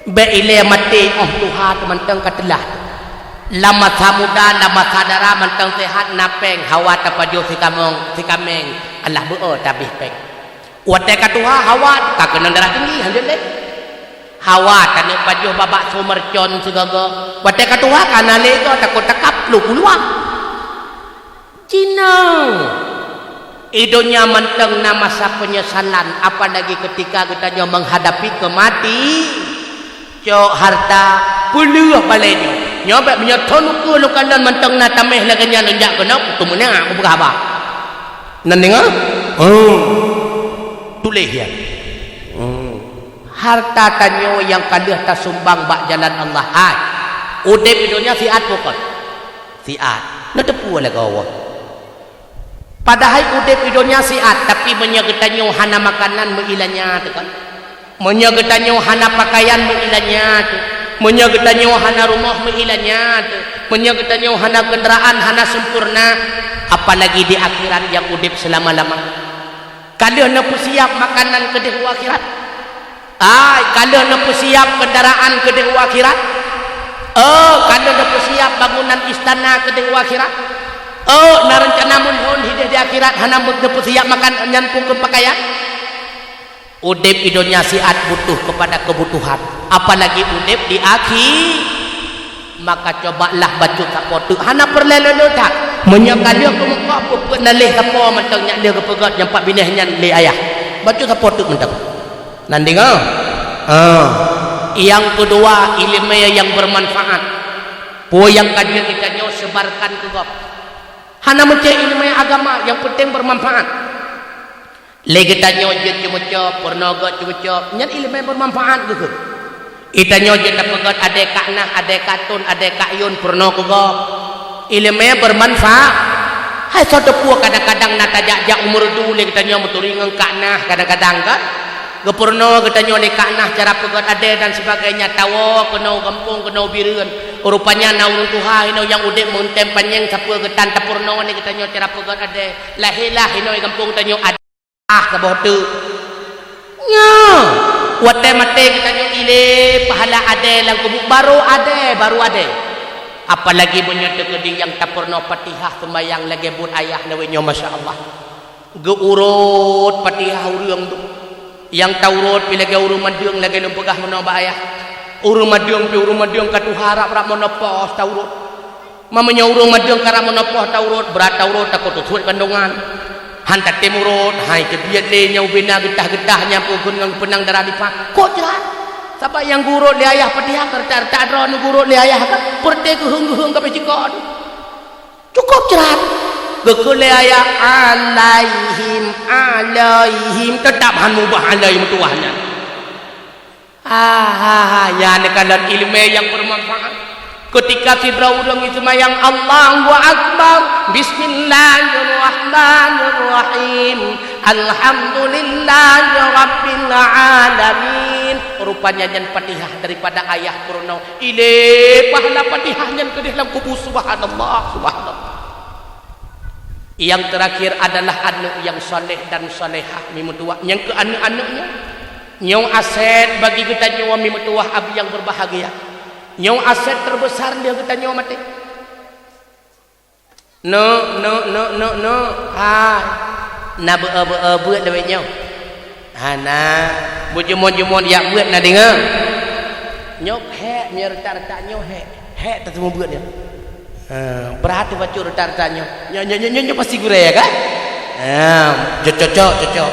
Bèk ilèe maté 'oh tuha teuh mantong ka teulah. Lam masa muda, lam masa dara mantong seuhat na pèng, hawa tapajoh sikamong, sikameng, alah beu-o tabéh pèng. Watèe ka tuha hawa ka keunong darah tinggi, hanjeuet lé. Hawa taneuk pajoh bak bakso mercon sigoe-goe. Watèe ka tuha ka na lé goe takot takab ploh puluh. Jinoe, i donya mantong na masa penyesalan, apalagi ketika geutanyoe menghadapi kemati. Cok harta, peuleueh balèe nyoe. Nyoe bèk meunyoe thon ukeue lôn kalon mantong na tamèh lagèe nyan lôn jak keunoe, kuteumeunak kupeugah haba. Nan deungö? Oh. Tuléh nyan. Oh. Harta tanyoe nyang ka lheueh tasumbang bak jalan Allah. Hai. Udép i donya siat bukon? Siat. Neuteupeue lagèe Allah. Padahai udép i donya siat, tapi meunyoe geutanyoe hana makanan meuilanya teuh kan. Meunyoe geutanyoe hana pakaian meuilanya teuh. Meunyoe geutanyoe hana rumoh meuilanya teuh. Meunyoe geutanyoe hana keundaraan hana sempurna, apalagi di akhirat nyang udép seulama-lama. Ka lheueh neupeusiap makanan keudeh u akhirat? Ai, ka lheueh neupeusiap keundaraan keudeh u akhirat? Oh, ka lheueh neupeusiap bangunan istana keudeh u akhirat? Oh, na reuncana meulhôn hideh di akhirat hana neupeusiap makan nyan pukon pakaian? Udép i donya siat butuh kepada kebutuhan, apalagi udép di akhi-, maka cobalah bacut sapo teuk, hana peureulèe lôn that. Meunyoe ka lheueh keumukoh, peue-peue na lé sapo mantong nyak lheueh geupeugöt nyang pat binéh nyan lé ayah. Bacut sapo teuk mantong. Nan deungö? Ah. Nyang keudua, ileumèe nyang beumanfaat. Peue nyang ka jeuet geutanyoe seubarkan keu gob. Hana meucéh ileumèe agama, nyang peunteng beumanfaat. Lé geutanyoe jeuet ceumeucöb, peurunoe göt ceumeucöb, nyan ileumèe beumanfaat geuh. Geutanyoe jeuet tapeugöt adèe kak nah, adèe kak thon, adèe kak yôn peurunoe keu gob. Ileumèe beumanfaat. Hai soe teupeu kadang-kadang na tajak-jak u Meureudu lé geutanyoe meuturi ngon kak nah kadang-kadang kan. Geupeurunoe geutanyoe lé kak nah cara peugöt adèe dan sebagainya, tawoe keunoe u gampông, keunoe u Bireuen. Rupanya na ureueng tuha inoe nyang udép meuntem panyeng sapeue geutan tapeurunoe lé geutanyoe cara peugöt adèe. Lahé lah inoe gampông tanyoe adèe. Ah, saboh teuk. Nyoe, watèe maté geutanyoe ilèe pahala adèe lam kubu, barô adèe, barô adèe. Apalagi meunyoe teukeudi nyang tapeurunoe Fatihah seumayang lagèe buet ayah lawét nyoe, masya Allah. Geuurôt Fatihah ureueng tu. Nyang taurôt pi lagèe ureueng madeueng lagèe lôn peugah meunoe bak ayah. Ureueng madeueng pi ureueng madeueng ka tuha rab-rab meunoe pos taurôt. Meunyoe ureueng madeueng karab meunoe pos taurôt, brat taurôt takot teusut kandongan. Han tatem urôt, hai teubiet lé nyang ubé na geutah-geutah nyang peukeun ngon peunang dara dipa. Kok jrat? Sabab nyang geurôt lé ayah Fatihah, retak-retak droe neugurôt lé ayah kan, peureuté geuheung-geuheung ka pih cikon. Cukôp jrat. Geukheun lé ayah, "Alaihim, alaihim," teutap han mubah alai meutuwah nyan. Ah, ha, ha, nyan kalon ileumèe nyang beumanfaat. Keutika sidroe ureueng jiseumayang, Allahu Akbar, Bismillahirrahmanirrahim, Alhamdulillahirabbil alamin. Rupanya nyan Fatihah daripada ayah peurunoe. Ilèe pahala Fatihah nyan keudeh lam kubu, subhanallah, subhanallah. Nyang teurakhir adalah aneuk nyang saleh dan salehah mi meutuwah. Nyang keu aneuk-aneuk nyoe, nyoe aset bagi geutanyoe mi meutuwah abi nyang beubahgia. Nyoe aset teubesar lheueh geutanyoe maté. Neuk, neuk, neuk, neuk, neuk. Hai. Na beu-e, beu-e beuet lawét nyoe. Hana. Beujumon-jumon jak beuet na deungoe. Nyoe hék, meunyoe reutak-reutak nyoe hék. Hék taseumeubeuet nyoe. Ha, brat teuh bacut reutak-reutak nyoe. Nyoe, nyoe, nyoe, nyoe, nyoe pasti gurée kan? Ha, cocok, cocok.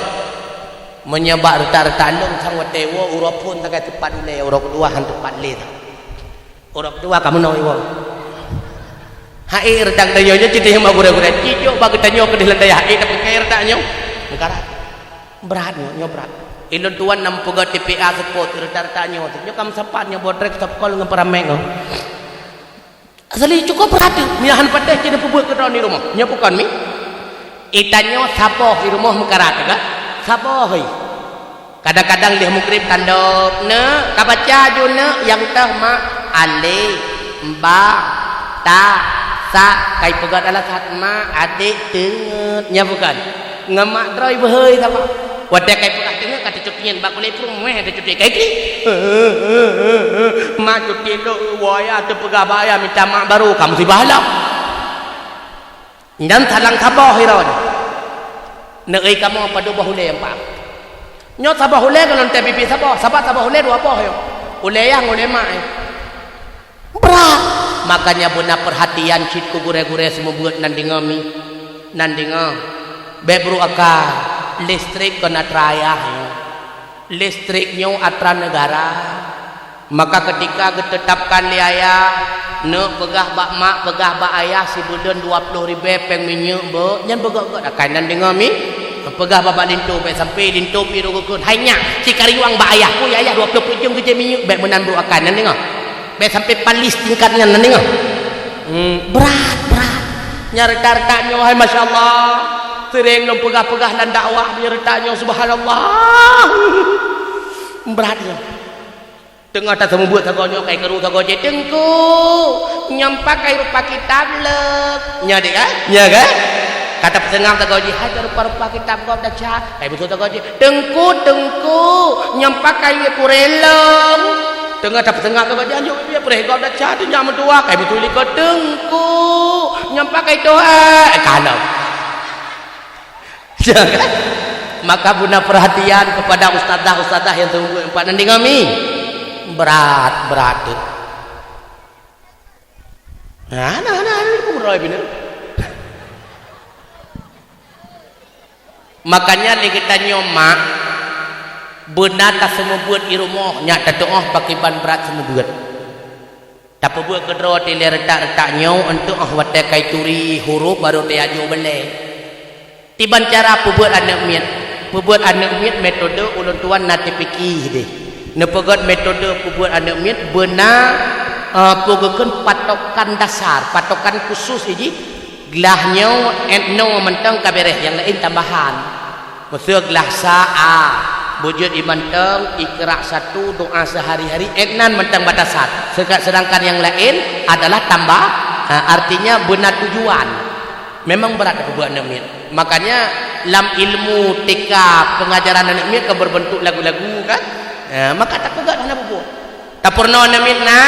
Meunyoe bak reutak-reutak lôn sang watée woe uroe phon sagai teupat ulée, uroe keudua han teupat lé. Uroe keudua ka meunoe iwoe. Hai reutak tanyoe nyoe cit nyang bak gurée-gurée. Cicok bak geutanyoe keudeh lam dayah, eh, tapi kai reutak nyoe. Meukarat. Brat nyoe, nyoe brat. Ilôn tuan nam peugah T P A seupôt reutak-reutak nyoe. Nyoe ka meusapat nyoe buet trek stop call ngon peuramé nyoe. Asali cukup brat. Nyan han patéh cit peubuet keudroe di rumoh. Nyoe bukon mi. Itanyoe saboh di rumoh meukarat kan? Saboh, hei. Kadang-kadang lheueh mugrib tandok, neuk, ka baca ju neuk, nyang teuh mak, alif, ba, ta, sa, kai peugah alasan mak, adek, teungeut, nya bukan. Ngon mak droe beuhôi sama. Watée kai peugah teungeut, ka teucut nyan bak kulét prueng, weh, teucut kai kri. Mak cuti lok, waya teupeugah baya minta mak baru, ka musibah lom. Nyan salang saboh hiron. Neuei kamoe padub boh ulée empat. Nyoe saboh ulée ngon teubiet saboh, sabab saboh ulée dua boh nyoe. Ulée yah ngon ulée mak nyoe. Brat. Makanya beuna perhatian cit keu gurée-gurée seumeubeuet nan deungoe mi. Nan deungoe. Bék brok aka, listrik kon atra ayah nyoe. Listrik nyoe atra negara. Maka keutika geuteutapkan lé ayah, neuk peugah bak mak, peugah bak ayah sibuleuen dua ploh ribée péng minyeuk beuh, nyan beugét-gét akai nan deungoe mi. Peugah bak, bak linto, bék sampai linto pi rot geukheun, "Hai nyak, ci kariwang bak ayah, peue ayah dua ploh peuet jeuem geujak minyeuk, bék meunan brok akai nan deungoe. Bék sampai palis tingkat nyan nan deungoe." Hmm, brat, brat. Nyan reutak-reutak nyoe, hai masya Allah. Sering lôn peugah-peugah lam dakwah, nyan reutak nyoe, subhanallah. Brat nyoe. Teungoh taseumeubeuet sagoe nyoe kai keuru sagoe jih, "Teungku, nyoe pakai rupa kitab leuek." Nyoe deh kan? Nyoe kan? Ka tapeuseungab sagoe jih, "Hai rupa-rupa kitab gob daca." Kai beutôi sagoe jih, "Teungku, teungku, nyoe pakai wie purée lom." Teungoh tapeuseungab sagoe jih, "Anjok wie purée gob daca, teuh nyak meutuwah." Kai beutôi likot, "Teungku, nyoe pakai toha." Eh, ka lom. Maka beuna perhatian kepada ustazah-ustazah nyang seumeubeuet empat nan deungoe mi. Brat, brat teuh. Nah, nah, nah, nah, kumroi bina. Makanya lé geutanyoe mak, beuna taseumeubeuet di rumoh, nyak tateuoh pakriban brat seumeubeuet. Tapeubuet keudroe tilée reutak-reutak nyoe, eunteuk óh watée kai turi huruf barô teuajoe beulee. Tiban cara peubuet aneuëk miet. Peubuet aneuëk miet metode ulôn tuan na teupiki deh. Neupeugét metode peubuet aneuëk miet beuna, eh, peugeukeuen patokan dasar, patokan khusus jih. Glah nyoe, eh, noe mantong ka béréh, nyang laén tambahan. Meuseu glah sa A, beujeuet ié mantong, Iqra satu, doa sehari-hari, eh, nan mantong batasan. Seuka-, sedangkan nyang laén adalah tambah, ha, artinya beuna tujuan. Memang brat tapeubuet aneuëk miet. Makanya lam ilmu T K pengajaran aneuëk miet kan berbentuk lagu-lagu kan? Ha, maka tapeugét hana peubuet. Tapeurunoe aneuëk miet na,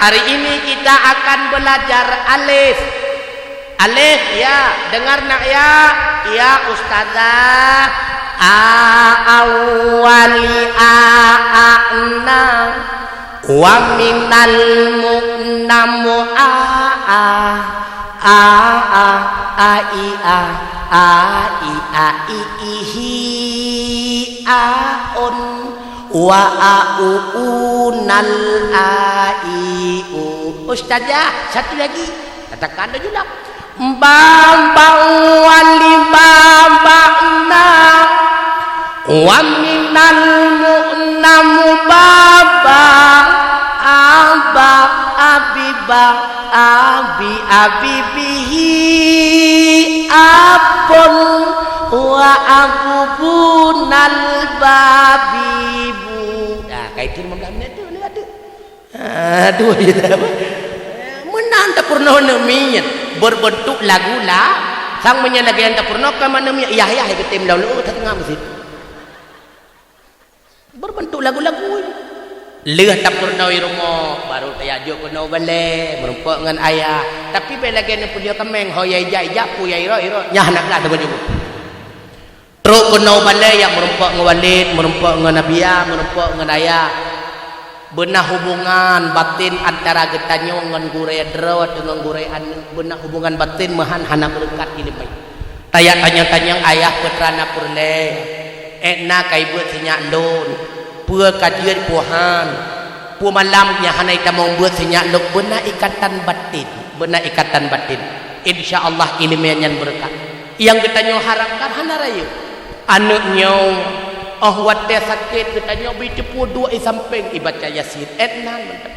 hari ini kita akan belajar alif. Alif, ya. Dengar nak ya? Ya, ustazah. A, awali, a, a, na. Wa minal mu'na, mu, a, a. A, a, a, i, a. A, i, a, i, i, hi, a, on. Wa, a, u, u, nal, a, i, u. Ustazah, satu lagi. Katakan dulu lah. Ba, ba, wali, ba, ba, na. Wa minal mu'na, mu, ba, ba. A, ba, a, bi, ba. A, bi, a, bi, bi, hi. A, bon. Wa, a, bu, bu, nal, ba, bi, bu. Nah, kai tu lima belas minit tu, ni kata. Aduh, ya. Meunan tapeurunoe aneuëk miet. Berbentuk lagu lah. Sang meunyoe lagée nyan tapeurunoe ka aneuëk miet, yah, yah, geutem daun, oh, tateupeue meusit. Berbentuk lagu-lagu. Lheueh tapeurunoe rumoh, baru tajak jok keunoe balè, meurumpok ngon ayah. Tapi bèk lagèe neupeudeuh kaméng, ho nyang ijak-ijak, peue nyang irot-irot, nyan hana keulah teungoh jumeuet. Trok keunoe balè, jak meurumpok ngon waled, meurumpok ngon abiya, meurumpok ngon ayah. Beuna hubungan batin antara geutanyoe ngon gurèe droe ngon gurèe aneuk. Beuna hubungan batin meuhan hana beureukat ileumèe. Tajak tanyong-tanyong ayah, peue teuma na peureulèe, ék na ka ibeuet sinyak lôn, peue ka jeuet peue han, peue malam nyang hana itamong beuet sinyak lôn. Beuna ikatan batin, beuna ikatan batin. Insya Allah ileumèe nyan beureukat. Nyang geutanyoe harapkan hana rayeuk. Aneuk nyoe, óh watèe sakét geutanyoe bri teupeu duek i sampéng ibaca Yasin, ék nan mantong.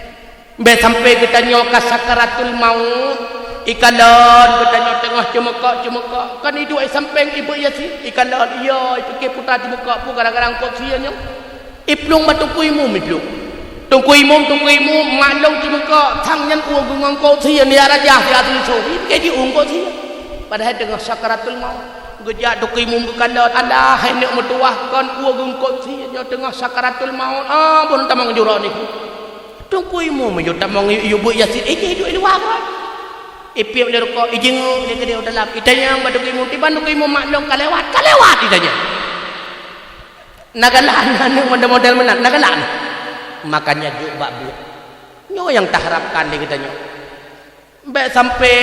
Bèk sampé geutanyoe ka sakaratul maut, ikalon geutanyoe teungoh ceumeukok-ceumeukok, kan iduek i sampéng ibeuet Yasin, ikalon, iya, ipike puta ceumeukok, peue gara-gara eungkôt sie nyoe. Iplueng bak teungku imum iplueng. Teungku imum, teungku imum, mak lôn ceumeukok, sang nyan ueh geungon eungkôt sie, ya rajah, ya teuliso, ipike jiueh eungkôt sie. Padahai teungoh sakaratul maut. Geujak teungku imum geukalon, "Alah, hai neuk meutuwah, kon ueh geungkôt sie nyoe teungoh sakaratul maut, ah, bon tamong jurok niku." Teungku imum meunyoe tamong yue beuet Yasin, eh, jih duek i luwa keudroe. Ipiep lé rukok, ijeungok lé keudéh u dalam. Itanyong bak teungku imum, "Kiban teungku imum, mak lôn ka lewat?" "Ka lewat," itanyong. Na galak aneuk model-model meunan, na galak. Makanya jok bak buet. Nyoe nyang taharapkan lé geutanyoe. Bèk sampé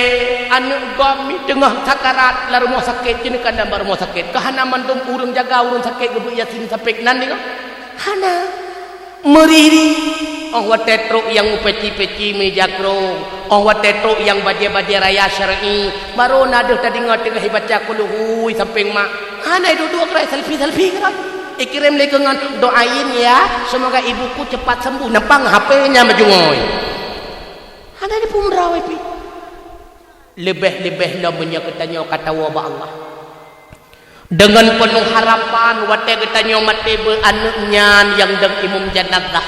aneuk gob mi teungoh sakarat lam rumoh sakét, jeuet keunan bak rumoh sakét. Ka hana mandum ureueng jaga ureueng sakét geubeuet Yasin sampé keunan deungoe? Hana. Meuriri. Óh watèe trok nyang meupeci-peci meujakrong, óh watèe trok nyang bajèe-bajèe raya syar'i, barô na deuh tadeungoe teungoh ibaca kulhu i sampéng mak. Hana iduek-duek keudroe, selfie-selfie keudroe. Ikirém lé keu ngon, "Doain ya, semoga ibuku cepat sembuh." Nampang H P nyan bajungôi. Hana jipeumeudawa pih. Leubeh-leubeh lom meunyoe geutanyoe ka tawoe bak Allah. Deungon peunoh harapan watèe geutanyoe maté beuet aneuk nyan nyang dong imum janazah.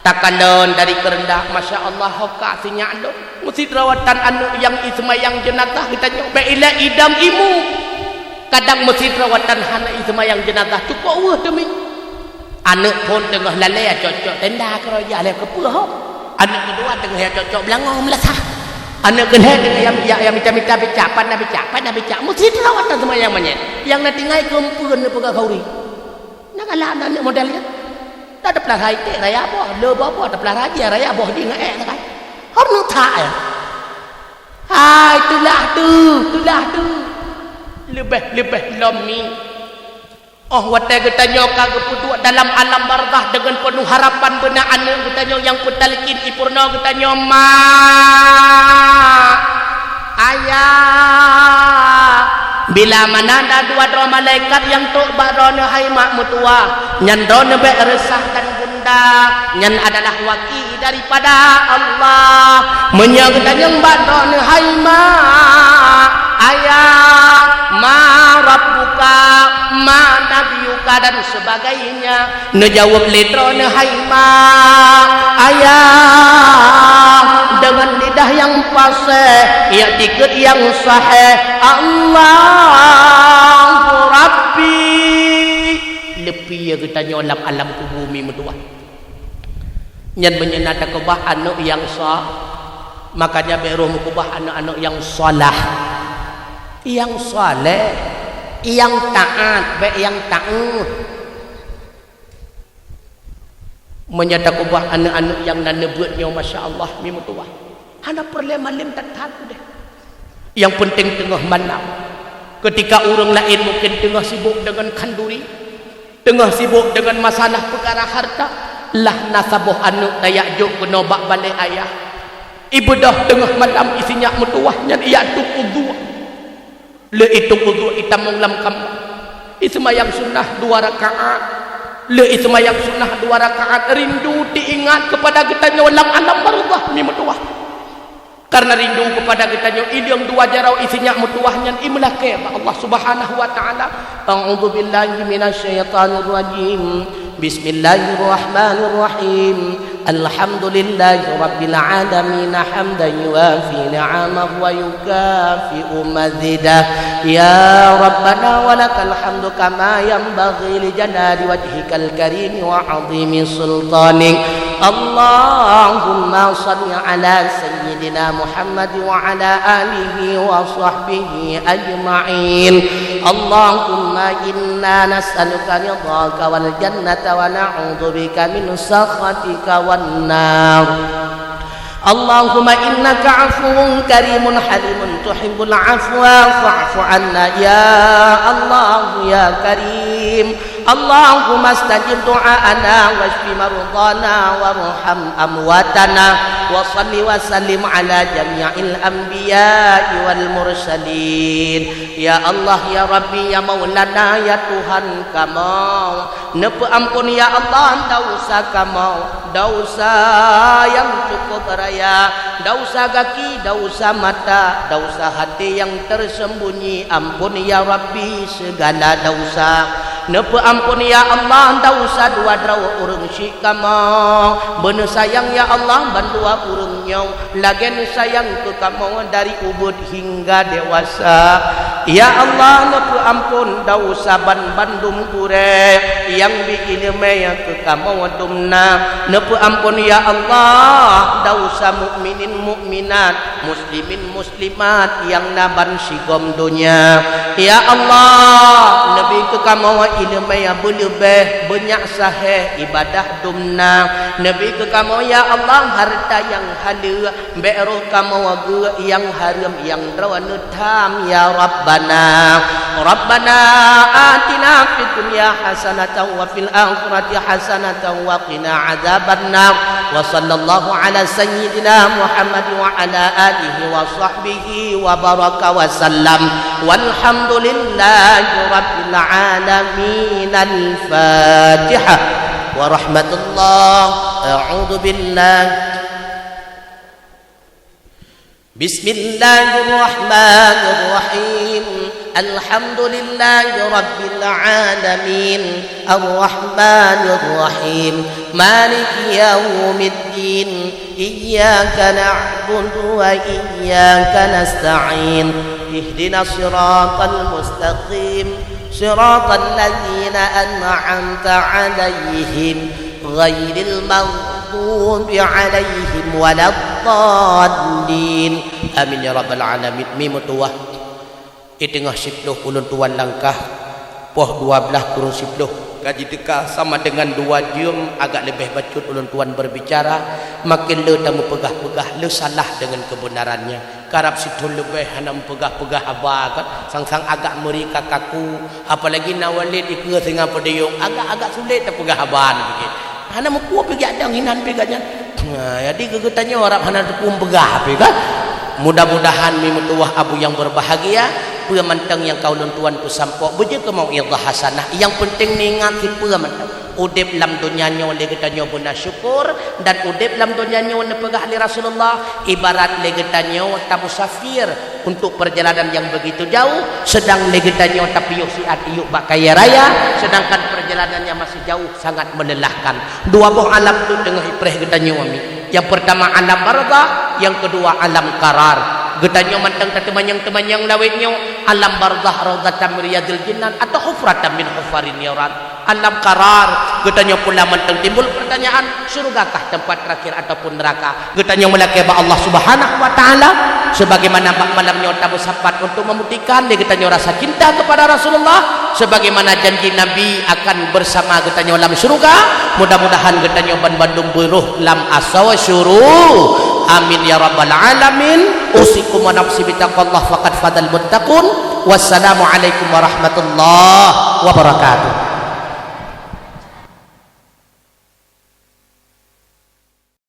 Takalon dari keureundak, "Masya Allah, ho ka sinyak lôn." Meusidroe tan aneuk nyang iseumayang janazah geutanyoe bèk ilèe idong imum. Kadang meusidroe tan hana iseumayang janazah, cukôp weueh teumi. Aneuk phôn teungoh lalè, cok-cok tenda keudroe, ya lé keupeue ho. Aneuk keudua teungoh ya cok-cok beulangong meulasah. Aneuk keulhèe teungoh ya, ya, ya mita-mita bicak, pat na bicak, pat na bicak. Meusidroe watèe seumayang manyét. Nyang na tinggai keumpeuen neupeugah khauri. Na galak aneuk model nyan. Dak teupeulaha iték raya boh, le boh-boh teupeulaha jih raya boh jih ngon ék sagai. Hom neutak ya. Hai, teulah tu, teulah tu. Leubeh-leubeh lom mi. Óh watèe geutanyoe ka geupeuduek dalam alam barzakh deungon peunoh harapan beuna aneuk geutanyoe nyang peutalkin ipeurunoe geutanyoe, "Ma, Ayah." Bila mana na dua droe malaikat nyang trok bak droeneuh, "Hai mak meutuwah, nyan droeneuh bèk reusah dan gundah, nyan adalah waki daripada Allah." Meunyoe geutanyong bak droeneuh, "Hai mak, ayah, ma rabbuka, ma nabiyuka," dan sebagainya, neujaweueb lé droeneuh, "Hai mak, ayah," deungon lidah nyang paséh, iktikad nyang sahih, "Allahu Rabbi." Leupie geutanyoe lam alam kubu mi meutuwah. Nyan meunyoe na takeubah aneuk nyang sa-, makanya bèk roh meukeubah aneuk-aneuk nyang salah, nyang saleh, nyang taat, bèk nyang taat. Meunyoe takeubah aneuk-aneuk nyang na neubeuet nyoe, masya Allah, mi meutuwah. Hana peureulèe malem that-that udeh. Nyang peunteng teungoh malam. Keutika ureueng laén mungken teungoh sibok deungon khanduri, teungoh sibok deungon masalah peukara harta, lah na saboh aneuk tajak jok keunoe bak balè ayah. Ibeudôh teungoh malam isinyak meutuwah nyan ijak tuek udhu. Lheueh ituek udhu itamong lam kama. Iseumayang sunnah dua rakaat. Lheueh iseumayang sunnah dua rakaat, rindu teuingat keupada geutanyoe lam alam barzakh mi meutuwah. Karena rindu keupada geutanyoe, ileueng dua jaroe isinyak meutuwah nyan imeulakèe bak Allah Subhanahu wa Ta'ala. A'udzubillahi minasyaitanirrajim. Bismillahirrahmanirrahim. الحمد لله رب العالمين، حمدا يوافي نعمه ويكافئ مزيده. يا ربنا ولك الحمد كما ينبغي لجلال وجهك الكريم وعظيم سلطانك. اللهم صل على سيدنا محمد وعلى آله وصحبه أجمعين. اللهم إنا نسألك رضاك والجنة ونعوذ بك من سخطك والنار. اللهم إنك عفو كريم حليم تحب العفو فاعف عنا يا الله يا كريم. اللهم استجب دعاءنا واشف مرضانا وارحم أمواتنا وصل وسلم على جميع الأنبياء والمرسلين. Ya Allah, ya Rabbi, ya Maulana, ya Tuhan kamoe, neupeuamphon, ya Allah, desya kamoe, desya nyang cukup raya, desya gaki, desya mata, desya até nyang teuseumbunyi. Amphon, ya Rabbi, sigala desya. Neupeuamphon, ya Allah, desya dua droe ureuëng syik kamoe. Beuneusayang, ya Allah, bandua ureuëng nyoe lagée neusayang keu kamoe dari ubit hingga dewasa. Ya Allah, neupeuamphon desya banmandum gurée nyang bi iéleumé keu kamoe dumna. Neupeuamphon, ya Allah, desya mukminin mukminat, muslimin muslimat nyang na ban sigom donya. Ya Allah, neubi keu kamoe iéleumé beuleubeh, beunyak sahéh ibadah dumna. Neubi keu kamoe, ya Allah, hareuta nyang haleue, bék roh kamoe geuh nyang hareuem nyang droeneuh tham, ya Rabbana. Rabbana atina fid dunya hasanatan wa fil akhirati hasanatan wa qina adzabannar. Wa sallallahu ala sayyidina Muhammad wa ala alihi wa sahbihi wa baraka wa sallam. Walhamdulillahi rabbil alamin. Al-Fatihah. Wa rahmatullah. A'udzu billah. بسم الله الرحمن الرحيم. الحمد لله رب العالمين. الرحمن الرحيم. مالك يوم الدين. إياك نعبد وإياك نستعين. اهدنا الصراط المستقيم. صراط الذين أنعمت عليهم. غير المغضوب عليهم ولا الضالين. Amin ya rabbal alamin. Mi meutuwah. Di teungoh siplôh ulôn tuan langkah, poh dua blaih kureueng siplôh ka jiteuka, sama deungon dua jeuem agak leubeh bacut ulôn tuan berbicara, maken le tameupeugah-peugah le salah deungon keubeunaran nyan. Karab sithon leubeh hana meupeugah-peugah haba kan, sang-sang agak meuri ka kaku, apalagi na walét dikeue singoh peudiyong, agak-agak sulet tapeugah haba nyan pike. Hana meupeue pih jak dang inan pih gobnyan. Nah, jadi keu geutanyoe harab hana teupeu meupeugah pih kan. Mudah-mudahan mi meutuwah abu nyang berbahagia, peue mantong nyang ka ulôn tuan peusampoe beujeuet keu mau'izah hasanah. Nyang penting neuingat sipeue mantong. Udeb lam donya nyoe lé geutanyoe beuna syukur, dan udeb lam donya nyoe neupeugah lé Rasulullah, ibarat lé geutanyoe tamusafir untuk perjalanan yang begitu jauh, sedang lé geutanyoe tapiôh siat iyup bak kayée raya, sedangkan perjalanan yang masih jauh sangat melelahkan. Dua boh alam tu teungoh ipreh geutanyoe mi. Yang pertama alam barzakh, yang kedua alam qarar. Geutanyoe mantong tateumanyong-teumanyong lawét nyoe, alam barzakh raudhatan min riyadhil jinan atau hufratan min hufarin niran. Alam qarar, geutanyoe pula mantong timbul pertanyaan, syurgakah tempat terakhir ataupun neraka? Geutanyoe meulakée bak Allah Subhanahu wa Ta'ala, sebagaimana bak malam nyoe tameusapat untuk membuktikan lé geutanyoe rasa cinta kepada Rasulullah, sebagaimana janji Nabi akan bersama geutanyoe lam syurga. Mudah-mudahan geutanyoe banmandum beuroh lam asoe syuru. Amin ya rabbal alamin. Usikum wa nafsi bitaqwallah faqad fazal muttaqun. Wassalamualaikum warahmatullahi wabarakatuh.